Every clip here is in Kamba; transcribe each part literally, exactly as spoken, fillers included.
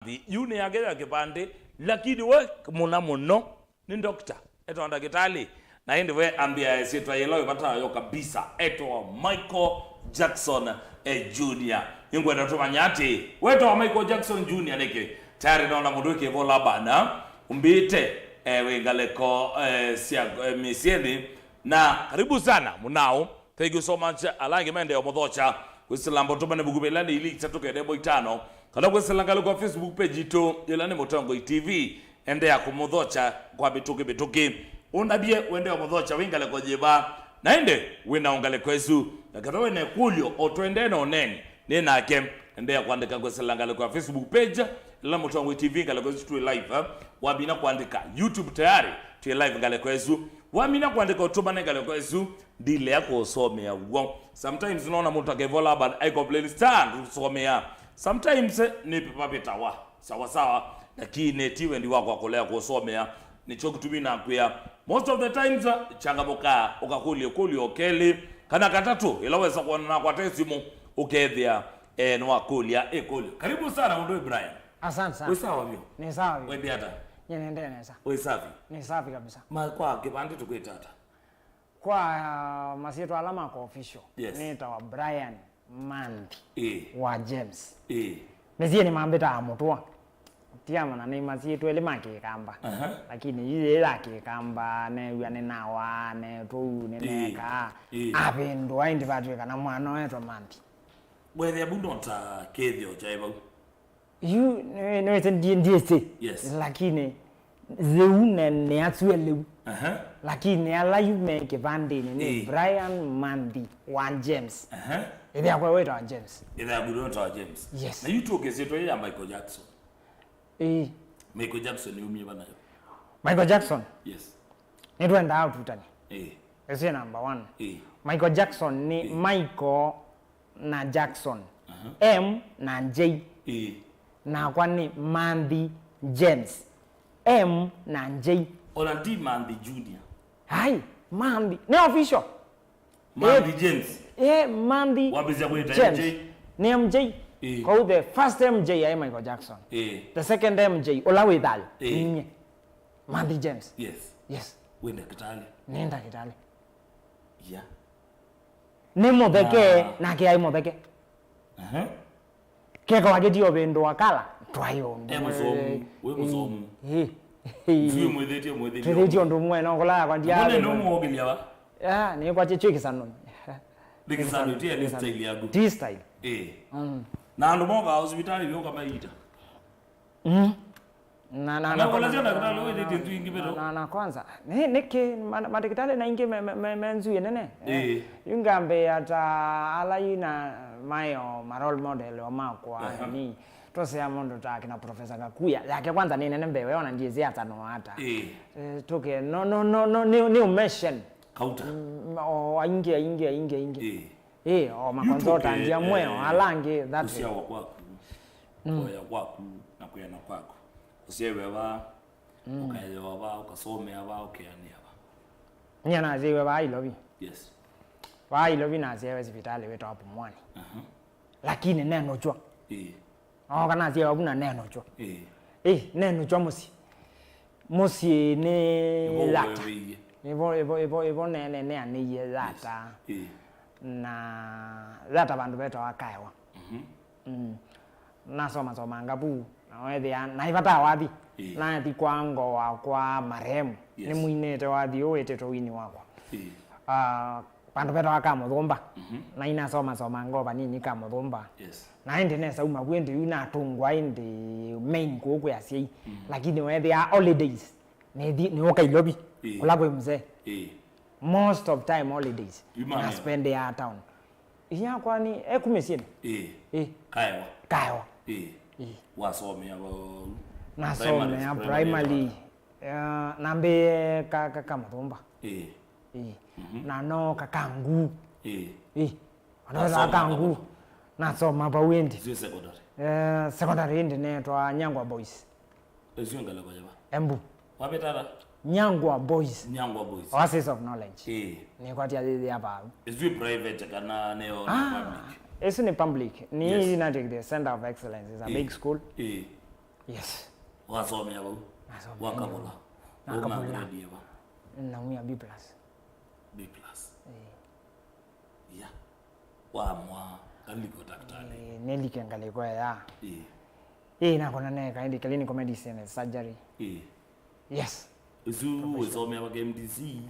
Nthi yu nĩ yake ya kĩvandĩ, lakini we mũna mũno nĩ doctor, etwa ndagĩtalĩ. Na ĩndĩ we ambĩa syĩtwa yĩla wĩvatayo kabisa, etwa Michael Jackson, eh, Junior. Nĩngwenda tũmanya atĩ wetawa Michael Jackson Junior nĩkĩ? Tayari naona mũndũ wĩkĩvo labana ũmbĩte, eh, wĩ ngalĩko, eh, sya, eh, mĩsyĩnĩ. Na karibu sana mũnao. Thank you so much. Ala angĩ maendee mũthocha kwĩsĩla mboto mane vuku vela nĩ ili itatũ kenda ĩmwe itano, kana kwĩsĩla ngalĩko ya Facebook page itũ ĩla nĩ Mũtongoi T V. Endea kũmũthocha kwa mĩtũkĩ mĩtũkĩ. Ũnavye wende mũthocha wĩ ngalĩko yĩva, na ĩndĩ wĩ na ngalĩko ĩsu. Na kana wĩ na ĩkũlyo o twendee na ũneni nĩ nake, endea kwandĩka kwĩsĩla ngalĩko ya Facebook page ĩla Mũtongoi T V, ngalĩko ĩsu twĩ live, eh? Wamina kwandĩka YouTube tayari, twĩ live ngalĩko ĩsu. Wamina kwandĩka ũtũmane ngalĩko ĩsu, ndilea kũsomea w'o. Sometimes nona mũndũ akevola bad I complain star ndusomea. Sometimes, eh, nĩ pepa pitawa sawa sawa, lakini ti wendi wakwa kũlea kũsomea. Nĩkyo kĩtumi nakwĩa, most of the times, eh, changamũka ũkakũlya kũlyo kelĩ kana katatũ, ĩla wesa kwona nakwata ĩsimũ ũkethĩa, eh, nĩwakũlya ĩkũlyo. Karibu sana mũndũ Brian. Asante sana. Wĩ sawa vyũ? Nĩ sawa vyũ. Wende ata? Nye nende nesa. Wĩ safi? Nĩ safi kabisa. Ma kwa kĩvandĩ tũkwĩta ata? Kwa, uh, masyĩtwa ala mako official, yes, nĩtawa Brian Manthi, ĩĩ, wa James. Ĩĩ. Mĩsyĩnĩ mambĩtaa Mũtũa. Tiamana nĩ masyĩtwa elĩ ma Kĩkamba. Aha. Lakini yu yĩ ya Kĩkamba, new'a nĩ nawa, ne tũu, nĩ, ĩĩ, neka. Ĩĩ. Avĩndũa ĩndĩ vatw'ĩka na mwana wetwa Manthi. Wethĩa vu nota kĩthĩo kyaĩ vau? Yu nĩ- nĩwĩsĩ ndi- ndiĩsĩ. Yes. Lakini yĩu ne- nĩ asu elĩu. Aha. Lakini ala yu me kĩvandĩnĩ nĩ, ĩĩ, Brian Manthi wa James. Aha. Ĩthe yakwa wĩtawa James. Ĩthe yaku wĩtawa James. Yes. Na yu tũkĩsĩtwa ya Michael Jackson. Ĩĩ. Michael Jackson yumie vanayo? Michael Jackson? Yes. Nĩtwendaa ũtutani. Ĩĩ. Ĩsu nĩ number one. Ĩĩ. Michael Jackson nĩ, ĩĩ, Michael na Jackson. Aha. M na J. Ĩĩ. Nakwa nĩ Manthi James. M na J. Ona ndi Manthi Junior. Ai, Manthi. Nĩ official. Manthi, ĩĩ, James. Ĩĩ, Manthi. Wambĩsya kwĩta James. M J. Nĩ M J. Ĩĩ. Kwoou the first M J aĩ Michael Jackson. Ĩĩ. The second M J, ũla wĩ thayũ. Ĩĩ. Ninyie. Manthi James. Yes. Yes. Wĩ ndakĩtalĩ. Nĩ ndakĩtalĩ. Yeah. Nĩ mũtheke, na, nake aĩ mũtheke. Aha. Keka wakĩtie ũvĩndũa kala, twaĩ ũndũ. E mũsomu, wĩ mũsomu. Ĩ, ĩ, ĩ. Nzui mwĩthĩtie, mwĩthĩtie. Twĩthĩtie ũndũ ũmwe, no kũla yakwa ndia. Mbona nĩ mũogĩlia wa? Ah, nĩ kwa chechwe kisano. Nĩ kisano, ti ya style yaku. Ti style. Eh. Mm. Na andũ moka hospitali ndio kama ita. Mm. Na, na, na, na, na, na, na, na, na kwanza, nĩ, nĩkĩ, ma- mandagĩtalĩ na ingĩ me- me- me- me nzui nene. Eh, ĩĩ. Yu ngambĩĩa ta ala yu na maĩ o ma role model o makwa, aha, ni, twosea mũndũ ta kina Professor Gakuya. Yake kwanza nĩ nene mbee, we ona ndiĩsĩ ata no ata. Ĩĩ. Eh, tũke, no, no, no, no, nĩ, nĩ ũmeshen. Kauta. Mm, o aingĩ, aingĩ, aingĩ, aingĩ. Ĩĩ. Ĩĩ, o makonzota ndia mweo, ala angĩ, that way. Kũsyawa kwaku, mm, kũya kwaku, na kwĩana kwaku. Ũsyaĩwe va, mm, ũkaelewa va, ũkasomea va, ũkeanĩa va. Nyie nasyaĩwe vaa Ilovi. Yes. Vaa Ilovi nasyaĩwe sivitalĩ wĩtawa Pumwani. Aha. Lakini nenũkw'a. Ĩĩ. Ooka nasyaĩwa vu na nenũkw'a. Ĩĩ. Ĩĩ, nenũkw'a mũsyĩ. Mũsyĩ nĩ Yata. Nĩvo, ĩvo, ĩvo, ĩvo nene neanĩie Yata. Yes. Ĩĩ. Na Yata vandũ vetawa Kaewa. Mhm. Mm. Nasomasomanga vu, na weethĩa, naĩ vata wa wathi. Ĩĩ. Nathi kwa ngo wakwa marehemu. Yes. Nĩmwinĩte wathi ũũ wĩtĩtwe wini wakwa. Ĩĩ. Ah, vandũ vetawa Kamũthũmba. Mhm. Na inasomasomanga o vanini Kamũthũmba. Yes. Na ĩndĩ nesauma vu ĩndĩ yu natũngwa ĩndĩ main kũũ kwĩ asyai. Mm. Lakini weethĩa holidays, nĩthi- nĩũka Ilovi, ĩĩ, kũla kwĩ mzee. Ĩĩ. Most of time holidays, yu mami, naspendeaa town. Inyakwa nĩ eku mĩsyĩnĩ. Ĩĩ. Ĩĩ. Kaewa. Kaewa. Ĩĩ. Ĩĩ. Wasomea vau? Nasomea primary, primary, primary. Ah, nambĩĩe ka- ka- Kamũthũmba. Ĩĩ. Ĩĩ. Mhm. Na no Kakangu. Ĩĩ. Ĩĩ. Andũ wasoma Kakangu. Vau? Nasoma vau ĩndĩ. Zio secondary? Eh, secondary ĩndĩ neetwa Nyangwa Boys. Ĩsu ngalĩko yĩva? Embu. Wavĩta ata? Nyangwa Boys. Nyangwa Boys. Oasis of Knowledge. Ĩĩ. Nĩkwatya yĩyĩa vau. Ĩsu private kana nĩyo, ah, public? Ĩsu nĩ public. Nĩ, yes, United the Center of Excellence. It's a, ĩĩ, big school. Ĩĩ. Yes. Wasomea vau? Nasomea Wakavula? Nakavula. Uma grade ĩva? Naumia B plus. B plus. Eh. Yeah. Wamwa kaliko daktari. Eh, nĩlike ngalĩko ya. Eh. Eh, nakona neka ĩndĩ clinical medicine and surgery. Eh. Yes. Isu wĩsomea va K M T C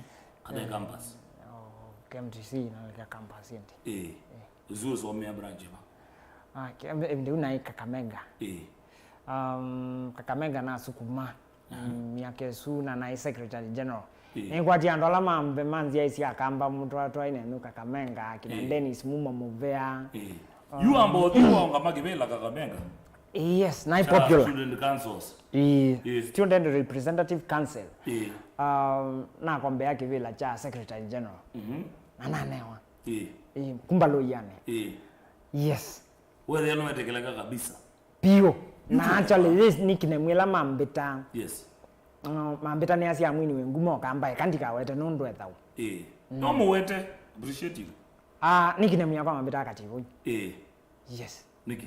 kana campus? Oh, K M T C na nĩlike campus ĩndĩ. Eh. Isu wĩsomea branch va? Ah, K M, ĩndĩ naĩ Kakamega. Eh. Um, Kakamega nasukuma. Mm, myaka ĩsu na naĩ secretary general. Eh. Nĩkwatie andũ ala mambe ma nzĩa isi akamba mũtwatwa inenu Kakamega, kina Dennis Muma Muvea. Eh. Yu amba ũthi waũngama kĩvĩla Kakamega? Yes, naĩ popular. Student councils. Ĩĩ. Yes. Student Representative Council. Eh. Um, nakombea kĩvĩla kya secretary general. Mhm. Na nanewa. Eh. Ĩĩ, kumba loyane. Eh. Yes. Wethĩa nĩwetekeleka kabisa. Piũ. Na actually this nickname ĩla mambĩta. Yes. Uh, mambĩta nĩ asia mwini wĩ ngumo kamba eka ndikawete nũndũ ethaũ. Eh. No mũwete appreciative. Ah, nickname yakwa mambĩta Kativoi. Eh. Yes. Nĩkĩ?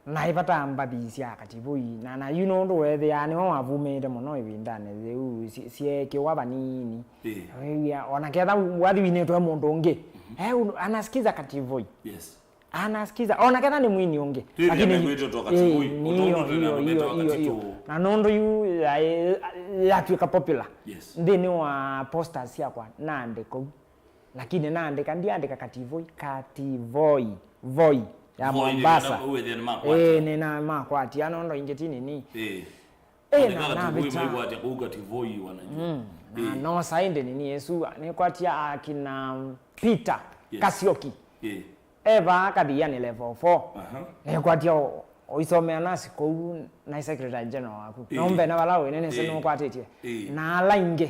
Naĩ vata mbathi sya Kativoi na na yu nũndũ wethĩaa nĩwe wavumĩĩte mũno ĩvindanĩ yĩu syeekĩwa vanini. Eh. Wĩw'a ona ketha wathi winĩtwe mũndũ ũngĩ. Eh, anasikiza Kativoi. Yes. Anasikiza ona ketha nĩ mwini ũngĩ. Lakini nĩwĩtĩtwe Kativoi. Ũtondũ twĩna andũ metwa Katito. Na nũndũ yu yatw'ĩka popular. Yes. Nthĩnĩ wa posters syakwa naandĩka ũu. Lakini naandĩka ndiandĩka Kativoi, Kativoi. Voi ya Mombasa. Wĩthĩa nĩmakwatia. Eh, nĩna makwatia nũndũ ingĩ ti nini. Eh. Eh, na navĩta. Maigwatia kũu Kativoi wanajua. Mm. Na no sainde nini Yesu nĩkwatia akina Peter Kasioki. Eh. Eva akathianĩ level four. Aha. Nĩkwatia ũisomea nasi kũu na secretary general waku. No mbena vala wĩnene se nũkwatĩtye. Na ala ingĩ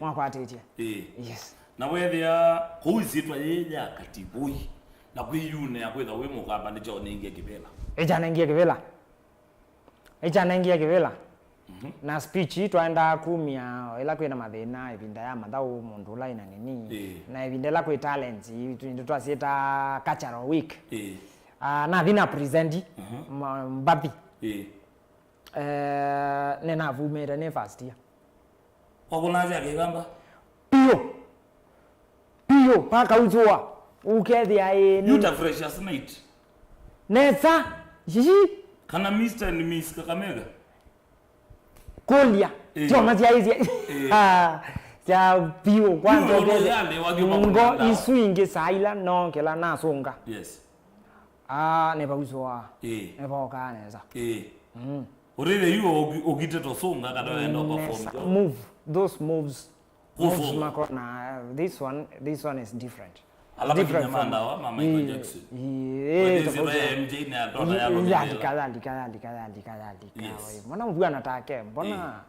mwakwatĩtye. Yes. Na wethĩa kũu ĩsyĩtwa yĩĩ ya Kativoi na kwĩyunea kwĩtha wĩ mũkamba nĩkyaũnengie kĩvĩla. Ĩkyanengie kĩvĩla. Ĩkyanengie kĩvĩla. Na speech ii twaendaa kumya ĩla kwĩna mathĩna ĩvinda ya mathaũ mũndũ ũla ĩna nini. Na ĩvinda ĩla kwĩ talents ii twĩndĩ twasyĩta cultural week. Ah, nathi na present mbathi. Eh, nĩnavumĩte nĩ first year. Wakũnasya kĩkamba? Piũ. Piũ pakausũa. Ũkethĩa ĩnĩ. Yuta Freshers Night. Nesa. Shishi. Kana Mister and Miss Kakamega. Kũlya. Ĩĩ. Tyo masyaĩsye. Ĩĩ. Ah, sya piũ kwanza. Ngo isu ingĩ saa ila nokela nasũnga. Yes. Ah, nĩvausũa. Ĩĩ. Nĩvokaa nesa. Ĩĩ. Mm. Ũtĩthya yu ũkite tũsũnga kana wenda perform. Move, those moves. Moves makona, uh, this one, this one is different. Ala makinya ma ndawa ma Michael Jackson. Ĩĩ, tofauti. M J na ndona ya yalika yalika yalika yalika yalika. Yes. Mwana mvua anatake, mbona?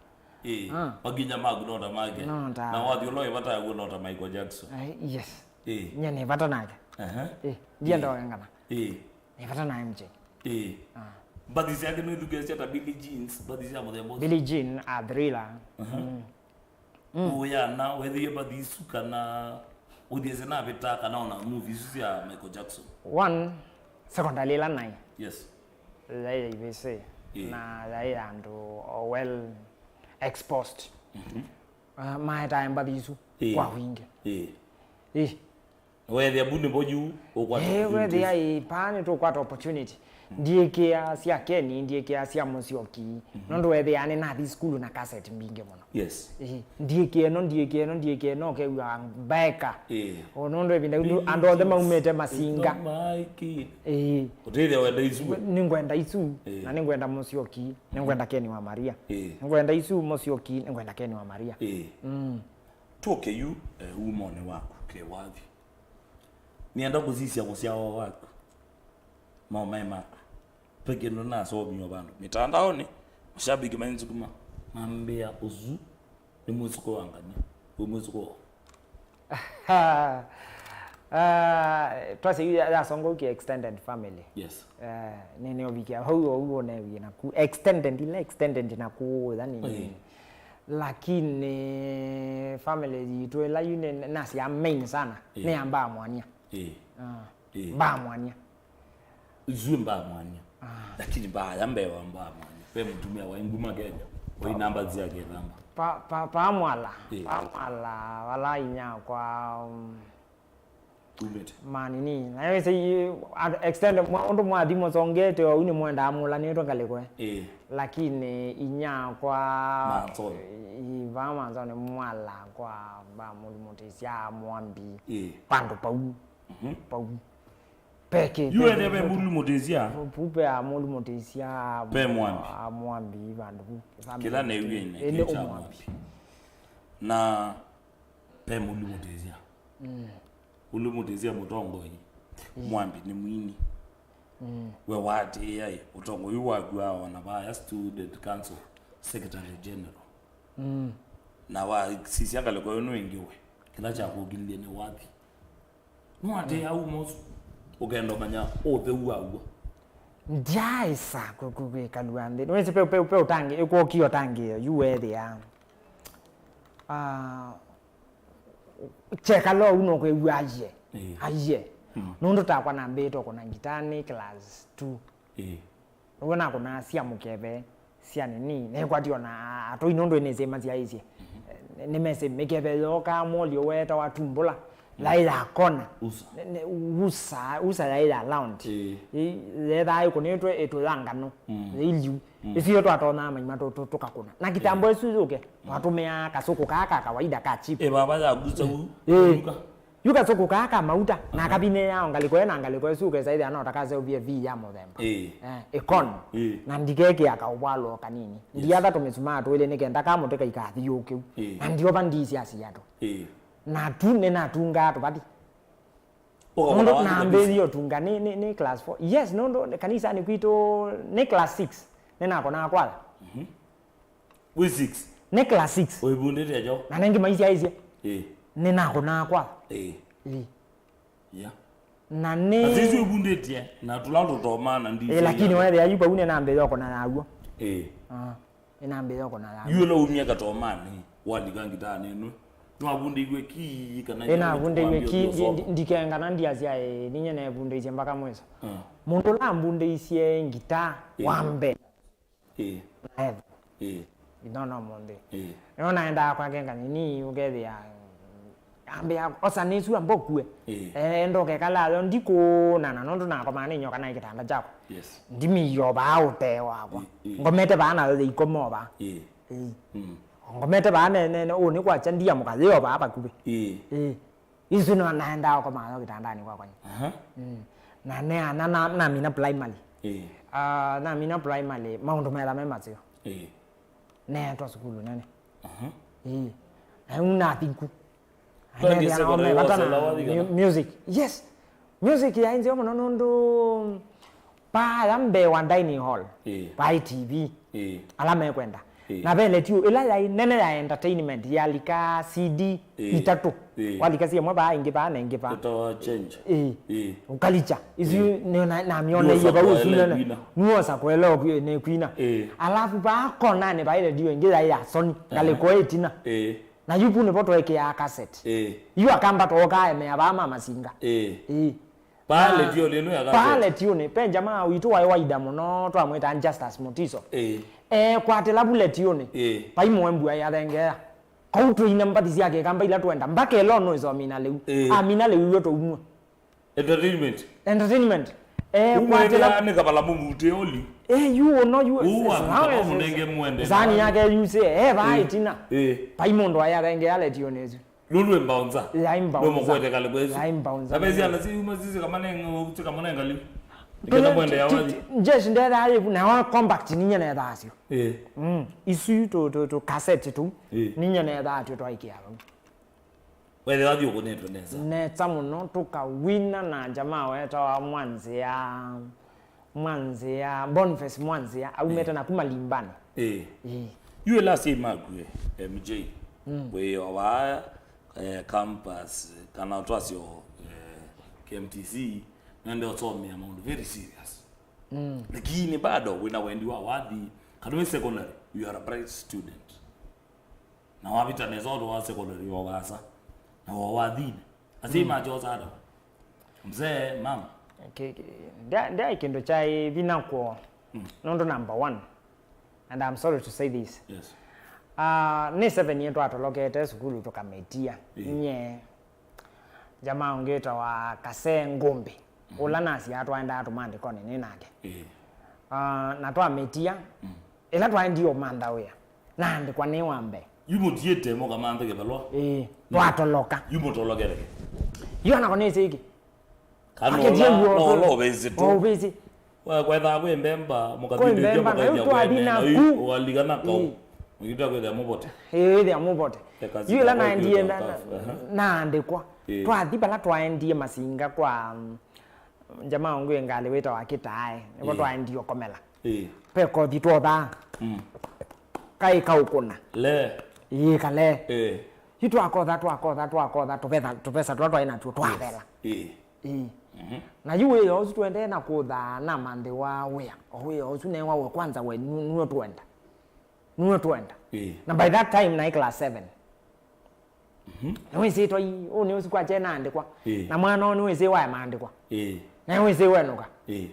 Ĩĩ. Makinya maku ndona make. Na wathi ũla wĩ vata yaguo ndona Michael Jackson. Yes. Ĩĩ. Nye nĩ vata nake. Aha. Ĩĩ, ndienda wengana. Ĩĩ. Nĩ vata na M J. Ĩĩ. Mbathi syake nĩthukĩĩsya ta Billie Jeans, mbathi sya mũthemba ũsu. Billie Jean, a Thriller. Ũyana wethĩie mbathi isu kana ũthiĩsye navĩta kana ona movie isu sya Michael Jackson? One, secondary ĩla naĩ. Yes. Yaĩ ya ivĩsĩ. Ĩĩ. Na yaĩ ya andũ o well exposed. Uh, maetae mbathi isu kwa wingĩ. Ĩĩ. Ĩĩ. Wethĩa vu nĩvo yu ũkwata opportunity. Wethĩa ĩ paa nĩtũkwata opportunity. Ndiĩkĩa sya Keni, ndiĩkĩa sya Mũsyoki. Nũndũ wethĩa nĩnathi sukulu na cassette mbingĩ mũno. Yes. Ĩĩ, ndiĩkĩa ĩno, ndiĩkĩa ĩno, ndiĩkĩa ĩno, ũkew'a mbeka. Ĩĩ. O nũndũ ĩvinda yu andũ onthe maumĩte Masinga. Ĩĩ. Ũtĩthĩa wenda isu. Nĩngwenda isu, na nĩngwenda Mũsyoki, nĩngwenda Keni wa Maria. Ĩĩ. Nĩngwenda isu Mũsyoki, nĩngwenda Keni wa Maria. Ĩĩ. Tũke yu, eh, umonĩ waku ke wathi. Nĩenda kũsisya mũsyawa waku. Maũmaĩ maku. Ve kĩndũ nasomiwe vandũ mĩtandaonĩ, mashabiki mainsukuma mambĩa ũsu nĩ mwĩsũko wa ngania. Wĩ mwĩsũko wa? Ah, twasya yu yasongokie extended family. Yes. Eh, nĩ nĩ ũvikia hau ũu ũnewie naku extended ile extended naku yani. Lakini family yitũ ĩla yu nĩ nasya main sana nĩ ya mbaa mwanya. Ĩĩ. Ah. Ĩĩ. Mbaa mwanya. Isu mbaa mwanya. Ah. Lakini mbaa ya mbee wa mbaa mwanya. Ve mũtumĩa waĩ nguma Kenya, waĩ namba sya kĩthamba. Pa, pa, pa mwala, Ĩĩ. pa mwala, vala inyakwa, um, Umĩte. Manini. Na wĩsĩ, at extent, mwa, ũndũ mwathi mũsongete, ũu nĩ mwendaa mũlanĩtwe ngalĩko, eh. Ĩĩ. Lakini inyakwa, Manzoni. Ĩĩ, va Manzoni mwala kwa va Mũlumũtĩsya Mwambi. Ĩĩ. Pandũ pau. Mhm. Pau. Peke. Yu ene ve Mũlumũtĩsya. Pupe a Mũlumũtĩsya. Pe Mwambi. A Mwambi vandũ vu. Kĩla newie nĩ Ĩndĩ kya ũmwambi. Mwambi. Na pe Mũlumũtĩsya. Mm. Mũlumũtĩsya mũtongoi. Mm. Mwambi nĩ mwini. Mm. We waatĩĩa ĩ, ũtongoi ũyũ waku wa ona vaya student council secretary general. Mm. Na wasisya ngalĩko ĩyo nũingĩwe. Kĩla kyakũkililye nĩ wathi. Nũatĩĩa uma ũsu, ũkenda ũmanya ũtheu waw'o. Ndyaĩsa kũ-, kũ-, kwĩkalw'a nthĩ. Nĩwĩsĩ pe, pe, pe ũtangĩ-, ĩkwokie ũtangĩĩo, yu weethĩa. Ah, kyekala ũu nũkwĩw'a aiye. Ĩĩ. Aiye. Mm. Nũndũ takwa nambĩĩte ũkũna ngitaa nĩ class two. Ĩĩ. Nĩw'o nakũnaa sya mũkeve, sya nini, nekwatio na atũi nũndũ nĩsĩ masyaĩĩsye. Mhm. Nĩmesĩ mĩkeve yookaa mwolyo weetawa tumbũla, yaĩ ya kona. Usa. Ne-, ne-, usa, usa yaĩ ya round. Ĩĩ. Ĩ-, yeethaa ĩkũnĩtwe ĩtũ ya ngano, Mm. yĩiliu. Mm. Ĩsu yo twatonaa maima tũ-, tũ-, tũkakũna. Na kitambo Ĩĩ. ĩsu yũke, Mm. twatũmĩaa kasũkũ kaa ka kawaida ka chip. Ĩ, vava ya gusa u, Ĩĩ. Yuka. Yu kasũkũ kaa ka mauta, na Aha. kavinĩaa o ngalĩko ĩ na ngalĩko ĩsu ũkesa ĩthĩa no ta kaseũvie V ya mũthemba. Ĩĩ. Eh, ĩkoni. Ĩĩ. Na ndikekĩa kaũvwalo o kanini. Yes. Ndiatha tũmĩsumaa twĩlĩ nĩ kenda kamũtĩ kaikathiũũkĩu. Ĩĩ. Na ndiova ndisya siatũ. Ĩĩ. Na tu nĩnatungaa tũvati. Ũkakũna Nũndũ wathi nambĩĩie ũtunga nĩ, nĩ, nĩ class four. Yes, nũndũ kanisanĩ kwitũ nĩ class six. Nĩnakonaa kwala. Mhm. Wĩ six? Nĩ class six. Ũivundĩte kyo? Na nengĩ maisyaĩsye. Ĩĩ. Nĩnakũnaa kwa. Ĩĩ. Ĩĩ. Yeah. Na nĩ Na sisi ũivundĩtie, na tũla tũtomaa na ndisi Ĩĩ, lakini wethĩa yu vau nĩnambĩĩa ũkũna naw'o. Ĩĩ. Ah, nĩnambĩĩa ũkũna naw'o. Yu ũla umie katomanĩ, walika ngitanĩ ĩno. Nĩwavundĩiwe ki kana Ĩĩ, navundĩiwe ki, ndi-, ndi-, ndikengana ndiasya, ĩĩ, ninyie neevundĩisye mpaka mwiso. Ah. Mũndũ ũla ambundĩisye ngitaa Ĩĩ. wa mbee. Ĩĩ. Naetha. Ĩĩ. Inono mũnthĩ. Ĩĩ. Nĩyo naendaa kwake nganini, ũkethĩa, ambĩa, osa nĩsu ambokue. Ĩĩ. Eh, enda ũkekala yo ndikũna, na nũndũ nakomaa nĩ nyoka naĩ kĩtanda kyakwa. Yes. Ndimiio vaa ũtee wakwa. Ĩĩ, ĩĩ. Ngomete vaa nayo yĩikoma o vaa. Ĩĩ. Ĩĩ. Mm. Ngomete vaa ne, ne, ne, ũũ nĩ kwakya ndiamũka yĩ o vaa vakuvĩ. Ĩĩ. Ĩĩ. Isu no naendaa ũkomaa yo kĩtandanĩ kwakwa. Aha. Mm. Na neana na, namina primary. Ĩĩ. Ah, namina primary, maũndũ metha me maseo. Ĩĩ. Neetwa sukulu nene. Aha. Ĩĩ. Na yu nathi ku. Twendie Neethĩa na secondary ome vata wasela na wathi kana? mu-, music. Yes. Music yaĩ nzeo mũno nũndũ Paaya mbee wa dining hall, Ĩĩ. vaĩ T V, Ĩĩ. ala mekwenda. Ĩĩ. Na ve letio ĩla yaĩ nene ya entertainment, yalika C D Ĩĩ. itatũ. Ĩĩ. Walika si ĩmwe vaa, ĩngĩ vaa, na ĩngĩ vaa. Ĩtawa change. Ĩĩ. Ĩĩ. Ũkalicha. Isu Ĩĩ. nĩ na, namyoneie Nĩwosa vau kuelewa isu nene. Kwina. Nĩwosa kuelewa kwi-, nĩ kwina. Ĩĩ. Alafu vaa konanĩ vaĩ letio ĩngĩ yaĩ ya Sony, Aha. ngalĩko ĩtina. Ĩĩ. Na yu vu nĩvo tweekĩaa cassette. Ĩĩ. Yu akamba tookaa emea vaa ma masinga. Ĩĩ. Ĩĩ. Paa Na letiũnĩ ĩno ya paa cassette. letiũnĩ, ve jamaa witũ waĩ wa ida mũno, twamwĩtaa Justus Mutiso. Ĩĩ. Eekwatĩla vu letiũnĩ. Ĩĩ. Vai mũembu aĩ athengeea. Kau tũina mbathi sya kĩkamba ila twenda. Mpaka ĩla ũnũĩsa ũmina lĩu. Ĩĩ. Amina lĩu iwe tũumw'a. Entertainment. Entertainment. Eekwatĩla Umwethĩa nĩ kavala mũmutĩ oli. Eh, yu ũno, yu Ũu wa sani mũtaka mũnenge mwende sani na yake yusĩ, eh, vaa Ĩĩ. ĩtina. Ĩĩ. Vai mũndũ aĩ athengeea letiũnĩ ĩsu. Nũndũ ĩ mbaũnza. Yaĩ mbaũnza. Nũmũkwete kalĩ kwesu. Yaĩ mbaũnza. Na ve syana syuma sisi kamanenga, uti kamanenga liu. Nĩkenda mwende ya wathi. Jeshi ndethaa yĩvu, na wa compact ninya nethaa syo. Eh. Mm. Isu tu, tu, tu cassette tu. Eh. Ninya nethaa tyo twaikĩa vau. Wethe wathi ũkũnĩtwe nesa. Nesa mũno, tũkawina na jamaa wetawa Mwanzĩa. Mwanzĩa, Boniface Mwanzĩa, aumĩte Eh. naku Malimbani. Eh. Eh. Yu ĩla asyai maku, eh, M J, Mm. wĩ o vaa, eh, campus, kana twasyo, eh, K M T C, nende ũsomea maũndũ very serious. Mm. Lakini bado wĩna wendi wa wathi, kana wĩ secondary, you are a bright student. Na wavita nesa ũndũ wa secondary wa vaasa, na wa wathinĩ. Asyai Mm. makyosa ata? Mzee, mama. Ki-, ki-, ndya-, ndyaĩ kĩndũ kyaĩ vinya kwoo. Mm. Nũndũ number one, And I'm sorry to say this. Yes. Uh, nĩ seven yetu atolokete sukulu tũkamĩtia. Ĩĩ. Nye jamaa ũngĩ wĩtawa Kasee Ngũmbĩ, ũla nasyaa twaendaa tũmaandĩkonĩ nĩ nake. Ĩĩ. Uh, na twamĩtia, ĩla twaendie ũmantha wĩa, naandĩkwa nĩ wa mbee. Yu mũtiĩte mũkamanthe kĩvalũa? Ĩĩ, twatoloka. Yu mũtolokete kĩ? Yu anako nĩsĩ kĩ? Kana Aketie ũla, guoko. No ũla ũvĩsĩ tu. Ũvĩsĩ. Wa kwethaa kwĩ mbemba, Kwĩ mũkavindĩthya mbemba, na yu mũkaithya twathi kwendeea, na naku. Yu ũalikana kau. Ĩĩ. Mũkĩtwa kwĩthĩa mũvote. Ĩĩ, wĩthĩa mũvote. Eka Yu ĩla sina naendie kwa na, kafu, aha. Naandĩkwa. Ĩĩ. Twathi vala twaendie Masinga kwa, mm, jamaa ũngĩ wĩ ngalĩ wĩtawa Kĩtae. Nĩvo Ĩĩ. Twaendie ũkomela. Ĩĩ. Ve kothi twothaa. Mm. Kaĩ kaũkũna. Le. Ĩĩ, kale. Ĩĩ. Yu twakotha, twakotha, twakotha, tũvetha, tũvesa tũla twaĩ natuo, twathela. Ĩĩ. Ĩĩ. Mhm. Na yu wĩa ũsu tũendee na kũthaa na manthĩwa wĩa. O wĩa ũsu newa we kwanza we nu-, nuo twenda. Nuo twenda. Ĩĩ. Na by that time naĩ class seven. Mhm. Nĩwĩsĩ toi, ũũ nĩ ũsu kwakya naandĩkwa. Ĩĩ. Na mwana ũũ nĩwĩsĩ wae maandĩkwa. Ĩĩ. Na nĩwĩsĩ wenũka. Ĩĩ.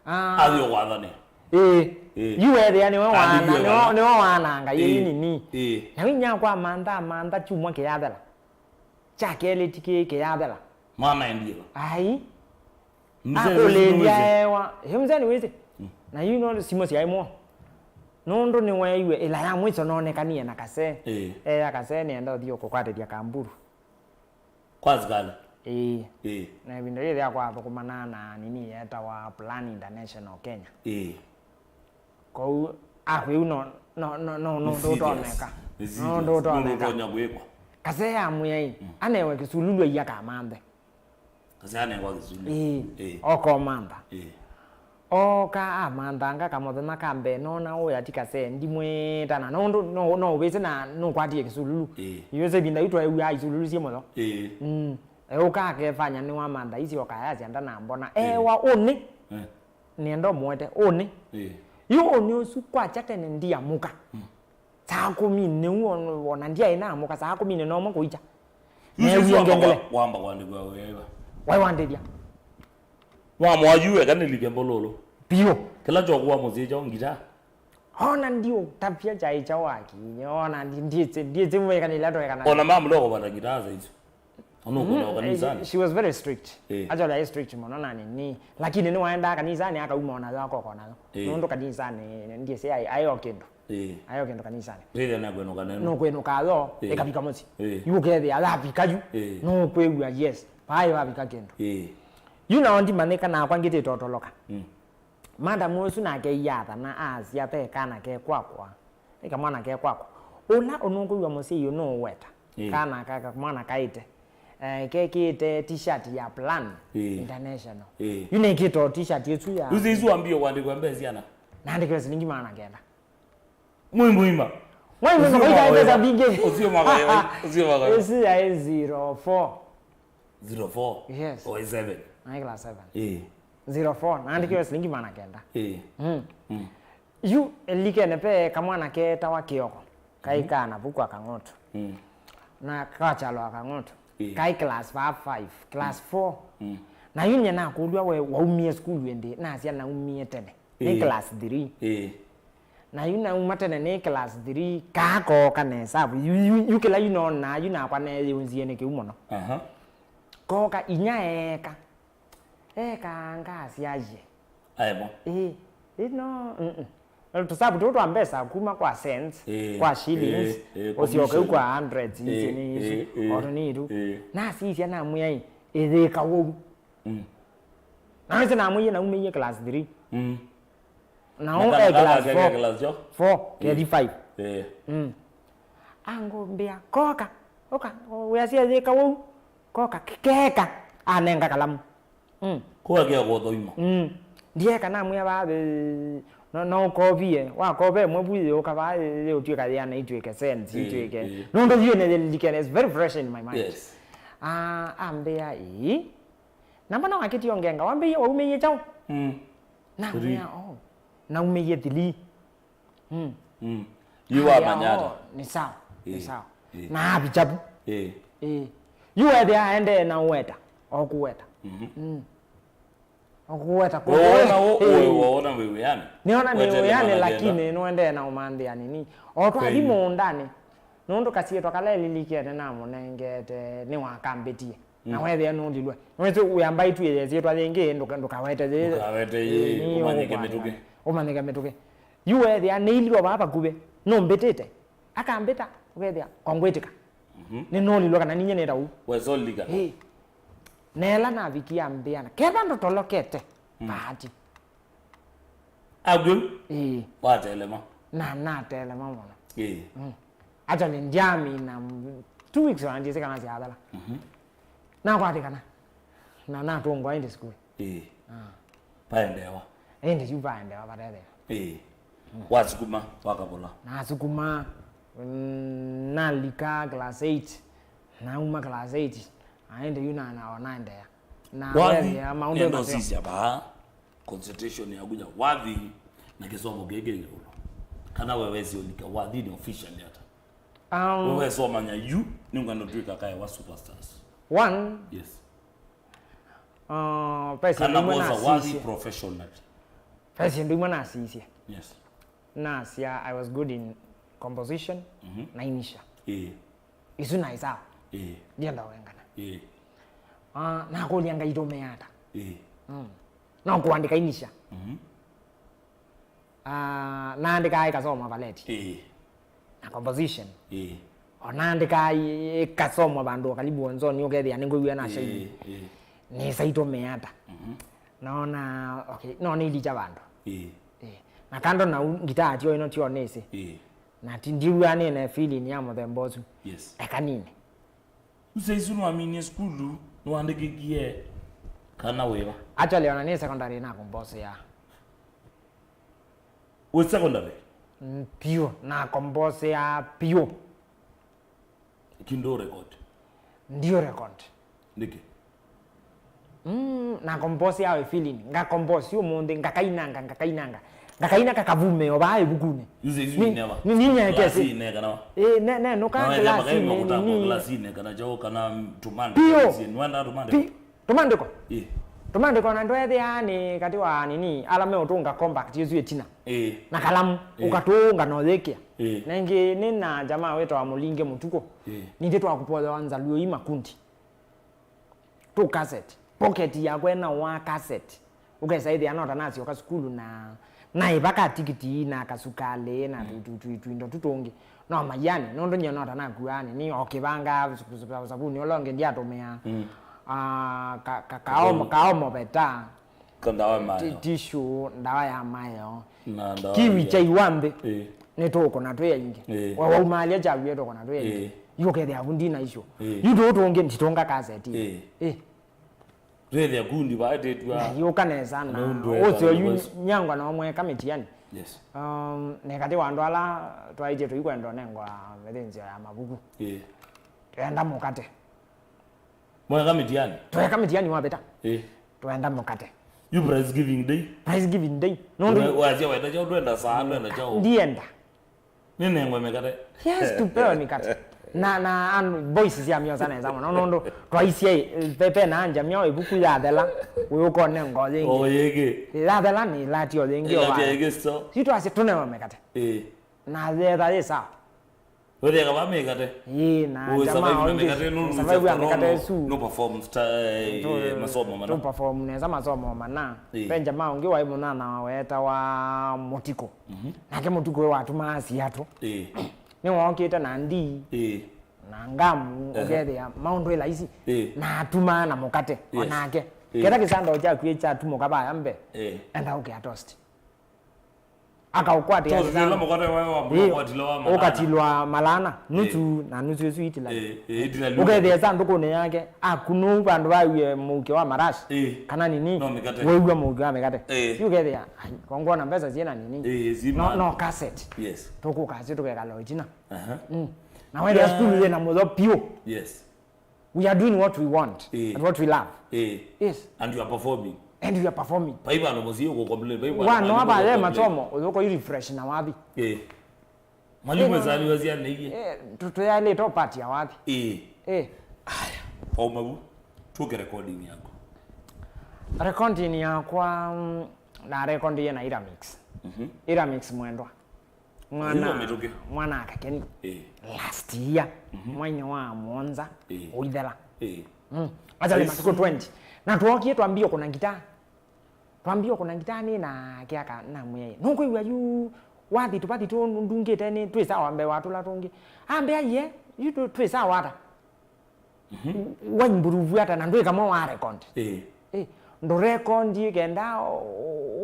Ah. Athi ũkwathanĩa. Ĩĩ. Ĩĩ. Yu wethĩa nĩwe Kandi waana, yu nĩwe, ethana. Nĩwe waananga yĩĩ Ĩĩ. Nini. Ĩĩ. Na winya kwa mantha, mantha kyumwa kĩyathela. Kya kelĩ ti kĩ kĩyathela. Mwana endie va? Ai. Mzee Akũlĩlya nĩwĩsĩ. Ewa. He mzee nĩwĩsĩ. Mm. Na yu no simũ syaĩ muo. Nũndũ nĩweewie ĩla ya mwiso noonekanie na Kasee. Ĩĩ. Eya Kasee nĩenda ũthi ũkũkwatĩthya kamburu. Kwa asikali? Ĩĩ. Ĩĩ. Na ĩvinda yĩthĩa kwathũkũmana na nini yetawa Plan International Kenya. Ĩĩ. Kwoou akwĩu no, no, no, no, no, Nĩ serious. Ndũtoneka. Nĩ No, serious. Ndũtoneka. Ndũtonya kwĩkwa. Kasee amwĩa ĩ, Mm. anewe kĩsululu aiya kamanthe. Kasee anengwa kĩsululu. Ĩĩ. Ĩĩ. Okomantha. Ĩĩ. Oka amanthanga kamũthenya ka mbee, nona ũya ti Kasee, ndimwĩtana. Nũndũ no, no ũvĩsĩ na nũkwatie kĩsululu. Ĩĩ. Ĩwĩsĩ ĩvinda yu tweew'aa isululu syĩ mũyo. Ĩĩ. Mm. Eũka akefanya nĩwamantha isi okayasya ndanambona. Ĩĩ. Ewa ũnĩ. Eh. Nĩenda ũmũete. Ũnĩ. Ĩĩ. Yu ũnĩ ũsu kwakya tene ndiamũka. Mm. Saa kũmi nĩu on-, ona ndyaĩ naamũka, saa kũmi na ũmwe kũikya. Yu Neewie sisi wamba ngengele. Kwa-, wamba kwandĩkwa wĩva? Waĩ wandĩthya. Wamwa yu eka nĩlike mbololo. Piũ. Kĩla kyokuwa mũsyĩ kyaũ ngita? Ona ndiũtavya kyaĩ kyaũ wakinye, ona ndi-, ndiĩsĩ, ndiĩsĩ mwĩkanĩla twekana. Ona mamũloko vata ngita saa isu. Ona ũkũna Mm, kanisanĩ. She was very strict. Eh. Actually, I strict mũno na nini. Lakini nĩwaendaa kanisanĩ akauma onayo akoko nayo. Eh. Nũndũ kanisanĩ ndiĩsĩ ai, ai o kĩndũ. Eh. Ai o kĩndũ kanisanĩ. Rĩrĩa nakwĩnũka neno. Nũkwĩnũka yo, Eh. Ĩkavika mũsyĩ. Eh. Yu ũkethĩa yavika yu. Eh. Nũkwĩw'a, yes. Vaĩ wavika kĩndũ. Eh. Yu nao ndimanyĩka nakwa ngĩtĩtotoloka. Mm. Madam ũsu nake iathana asya ve kana ke kwakwa, ve kamwana ke kwakwa. Ũla ũnũkwĩw'a mũsyai ũnũũweta. Ĩĩ. Kana ka, kamwana kaĩte, eh, kekĩĩte t-shirt ya Plan Ĩĩ. International. Ĩĩ. Yu nĩkĩte o t-shirt ĩsu ya Yu isu wambie kwandĩkwa mbesa siana? Naandĩkĩwe silingi maana kenda. Mwĩ mũima. Mwĩ mũima, ũsio ũikae mbesa mbingĩ. Ũsio mwaka wa, ũsio mwaka wa. Ĩsu yaĩ zero four. Zero four? Yes. Or seven? Naĩ class seven. Ĩĩ. Zero four, naandĩkĩwe silingi maana kenda. Ĩĩ. Mm. Mm. Yu ĩlikene ve kamwana ketawa Kĩoko. Kaĩ Mhm. kana vu kwa Kang'oto. Mm. Na kachalwa Kang'oto. Ĩĩ. Kaĩ class five, class four. Mm. Na yu nye nakũlw'a we waumie sukulu ĩndĩ, nasya naumie tene. Nĩ Ĩĩ. Class three. Ĩĩ. Na yu nauma tene nĩ class three, kaa kooka nesa. Yu, yu, yu kĩla yu nonaa, yu nakwa neyĩũnzie nĩ kĩu mũno. Aha. Kooka inya eeka. Eeka ngasyaie. Aemo. Ĩĩ. Ĩno, mm-mm. Tũsavu tũu twa mbesa kuma kwa cents, Ĩĩ, kwa shillings, ĩĩ, ĩĩ, ũsyoke commission. Kwa hundreds, Ĩĩ, ici nĩ isu, ĩĩ, ĩĩ, o tũnini tu. Ĩĩ. Nasisya namwĩa ĩ, ĩthĩka wou. Mm. Na wĩsĩ namwĩie naumĩie class three. Mm. Na Na ũũ kana e class kaka four. Class yo? Four, Ĩĩ. Kethi five. Ĩĩ. Mm. Angũmbĩa, koka, ũka, wĩasya ĩthĩka wou. Koka, ke-, keka, anenga kalamu. Mm. Kũakĩa kũthoima. Mm. Ndieka namwĩa vaa, eh, no, no ũkovie, wakove ĩmwe vu yĩũka vaa, eh, yĩũtw'ĩka yĩana itw'ĩke cents, Ĩĩ, itw'ĩke. Ĩĩ. Nũndũ vyũ nĩyĩlilikene, it's very fresh in my mind. Yes. Ah, ambĩa, ĩĩ. Na mbona wakĩtie ongenga, wambĩie waumĩie kyaũ? Mm. Namwĩa, Three. Oh, naumĩie three. Mm. Mm. Yu Aya, wamanya ata? Oh, nĩ sawa, nĩ Ĩĩ, sawa. Ĩĩ. Na avicha vu. Ĩĩ. Ĩĩ. Yu wethĩa aendee na ũweta, o kũweta. Mhm. Mm. Kũweta kũndũ. Wona wo, eh, wona wĩ wĩanĩ. Nĩona nĩ wĩanĩ, lakini nĩũendee na ũmanthĩa nini. O twathi mũũndanĩ, nũndũ kasyĩtwa kala ĩlilikene namũnengete nĩwakambĩtie. Na wethĩa nũlilwe. Nĩwĩsĩ ũyamba ĩtuĩe syĩtwa yĩngĩ, ndũka-, ndũkawete yĩ. Ndũkawete yĩ, eh, ũmanyĩke mĩtũkĩ. Ũmanyĩke mĩtũkĩ. Yu wethĩa nĩililwa vaa vakuvĩ, nũmbĩtĩte. Akambĩta, ũkethĩa, kongwĩtĩka. Mhm. Nĩnũlilwe kana ninyie nĩta ũu. Wesolika. Ĩĩ. Na ĩla navikie ambĩa, na ketha ndũtolokete, mm, paati. Agwĩu? Ĩĩ. Watelema. Na natelema mũno. Ĩĩ. Mm. Actually, ndyamina, mm, two weeks ona ndyĩsĩ kana syathela. Mhm. Nakwatĩkana. Na natũngwa ĩndĩ sukulu. Ĩĩ. Ah. Paendeewa. Ĩndĩ yu paendeewa vatetheka. Ĩĩ. Wasukuma, wakavũla. Nasukuma, mm, nalika class eight. Nauma class eight. Aende yu na, na, naendeea. Na wathi, wethĩa maũndũ nenda maseo. Ũsisya vaa, consultation yaku ya wathi na kĩsomo kĩĩ kĩ ĩũlũ. Kana we wesi ũlika wathinĩ officially ata? Um, we wesi ũmanya yu, nĩngwenda ũtwĩka kae wa superstars. One, yes. Uh, ve syĩndũ imwe nasisye. Kana wosa wathi professionally. Ve syĩndũ imwe nasisye. Yes. Nasya, I was good in composition, mhm, na inisha. Ĩĩ. Isu naĩ sawa. Ĩĩ. Ndienda ũengana. Ĩĩ. Ah, nakũlya Ngai tũmĩa ata? Ĩĩ. Mm. No kũandĩka inisha. Mhm. Ah, naandĩkaa ĩkasomwa valeti. Ĩĩ. Na composition. Ĩĩ. O naandĩkaa ĩ-, ĩkasomwa vandũ karibu wonzoni, ũkethĩa nĩngwĩw'a na shairi. Ĩĩ, ĩĩ. Nĩsa itũmĩa ata? Mhm. Naona, okay, no nĩilikya vandũ. Ĩĩ. Ĩĩ. Na kando na u-, ngitaa tyo ĩno tyo nĩsĩ. Ĩĩ. Na ti ndiw'a nĩ na feeling ya mũthemba ũsu. Yes. Eka nini. Ũsĩ isu nĩwaminie sukulu, nĩwandĩkĩkie kana wĩva? Actually, ona nĩ secondary na komboseaa. Wĩ secondary? Mm, piũ, na komboseaa piũ. Kindo record. Ndio record. Nĩkĩ? Mm, na compose yawe feeling. Nga compose ũmũnthĩ, ngakainanga, ngakainanga. Ngakaina kakavumeo vaa ĩvukunĩ. Yu saizi ni, never. Ni, ni nyeke si. Class-inĩ kana wa? Eh, ne, ne, nuka class-inĩ, ni, ni. Class-inĩ kana chao kana tumande. Piũ. Class-inĩ, wenda tumande. Pi-, tumandĩko. Eh. Tumandĩko na ndwethĩa nĩ katĩ wa nini, ala meũtũnga compact ĩsu ĩtina. Eh. Na kalamu, eh, ũkatũnga na ũyĩkĩa. Eh. Na ĩngĩ nĩ na jamaa wĩtawa Mũlinge Mũtuko. Eh. Nithe twakupothewa Nzaluo i makundi. Tu cassette. Pocket yakwa ĩna wa cassette. Ũkesa ĩthĩa no ta nasyoka sukulu na naĩva ka tikiti na kasukalĩ na, mm, tu, tu, tu, tuindo tu tũngĩ. No maiani, nũndũ nyie no ta nakuaa nini, o kĩvanga, sabuni ũla ũngĩ ndiatũmĩaa. Mm. Ah, ka, ka, kaomo, kaomo veta. Ka ndawa ya mayo. Ti-, tissue, ndawa ya mayo. Na ndawa kiwi ya kya iwa nthĩ. Ĩĩ. Nĩtũkũna twĩ aingĩ. Ĩĩ. We waumaalya kyawie tũkũna twĩ aingĩ. Ĩĩ. Yu ũkethĩa vu ndina icio. Ĩĩ. Yu tũũ tũngĩ nditũnga kaseti. Ĩĩ. Ĩĩ. Twĩthĩa kundi vaa ĩtĩtw'a. Na yũka nesa na ũndũ ũsyo yu nyangwa na ũmwe kamĩtiani. Yes. Um, nĩ katĩ wa andũ ala twaĩtye tũikwenda ũnengwa mĩthĩnzĩo ya mavuku. Ĩĩ. Twenda mũkate. Mweka mĩtiani? Tweka mĩtiani wavĩta. Eh. Twenda mũkate. You prize giving day? Prize giving day. No, no. Wasya wenda chao, twenda saa, twenda chao. Ndienda. Nĩnengwe mĩkate. Yes, tupewe mĩkate. Na, na, and boys sya myosa nesa mũno. No, no, no. Twaisye, eh, pepe na anja myo ivuku yathela. Ũyũkone ngo yĩngĩ. O yĩngĩ. Yathela nĩ lati o yĩngĩ. Lati yĩngĩ so. Si twasye tũnewe mĩkate. Eh. Na yetha yĩ sawa. Wethĩa kava mĩkate. Ĩĩ, na jamaa ũngĩ, mĩkate nũndũ survive ya mĩkate ĩsu. No perform sta-, eh, masomo mana. Tu perform nesa masomo mana. Ĩĩ. Ve jamaa ũngĩ waĩ mũnana wetawa Mũtiko. Mhm. Nake Mũtiko we watumaa siatũ. Ĩĩ. Nĩwookĩte na ndii. Ĩĩ. Na ngamu, ehe, ũkethĩa maũndũ ĩ laisi. Ĩĩ. Na atumaa na mũkate. Yes. Onake. Ĩĩ. Ketha kĩsandoo kyaku kyatumũka vaya mbee. Ĩĩ. Enda ũkĩa toast. Akaũkwatĩa. Toast ĩla mũkate wa, wa, ĩĩ, ũkatilwa wa malana. Ũkatilwa malana, nusu, ĩĩ, na nusu ĩsu itila. Ĩĩ, ĩĩ, itila. Ũkethĩa sandũkũnĩ yake, akunũu vandũ vawie mũuke wa marashi. Ĩĩ. Kana nini? No mĩkate. Wĩw'a mũuke wa mĩkate. Ĩĩ. Yu ũkethĩa, ai, kongwona mbesa syĩna nini? Ĩĩ, zi no, man. No cassette. Yes. Tũkũkasyo tũkekala o itina. Aha. Mm. Na wethĩa, yeah, sukulu yĩna mũtho piũ. Yes. We are doing what we want, eh, and what we love. Eh. Yes. And you are performing. And you are performing. Vai vandũ mũsyĩ ũkũcomplain, vai vandũ mangĩ ũkũcomplain. Wanoa vaya masomo, ũyũko yu refresh na wathi. Eh. Mwalimu, eh, no, esaliwa sya neiye. Eh, tu-, tuyaĩlĩte part ya wathi. Eh. Eh. Aya, wauma vu, tuke recording yako. Recording yakwa, mm, na recordie na Iramix. Mhm. Iramix mwendwa. Mwana, Ĩyo mĩtũkĩ. Mwana akakeni. Eh. Last year, mhm, mwanya wa mũonza, eh, ũithela. Eh. Mm. Acha nĩ Yes. matukũ twenty. Na tuokie twambie kuna ngita. Twambie kuna ngita nĩ na kiaka na mwĩai. Nũkwĩw'a yu wathi tũvathi tũ ndungĩte nĩ twĩ sawa mbee wa tũla tũngĩ. Ambe aiye, yu tũ-, twĩ sawa ata. Mhm. Wa improve ata na ndwĩ kamwe wa record. Eh. Eh, ndo record kenda o-,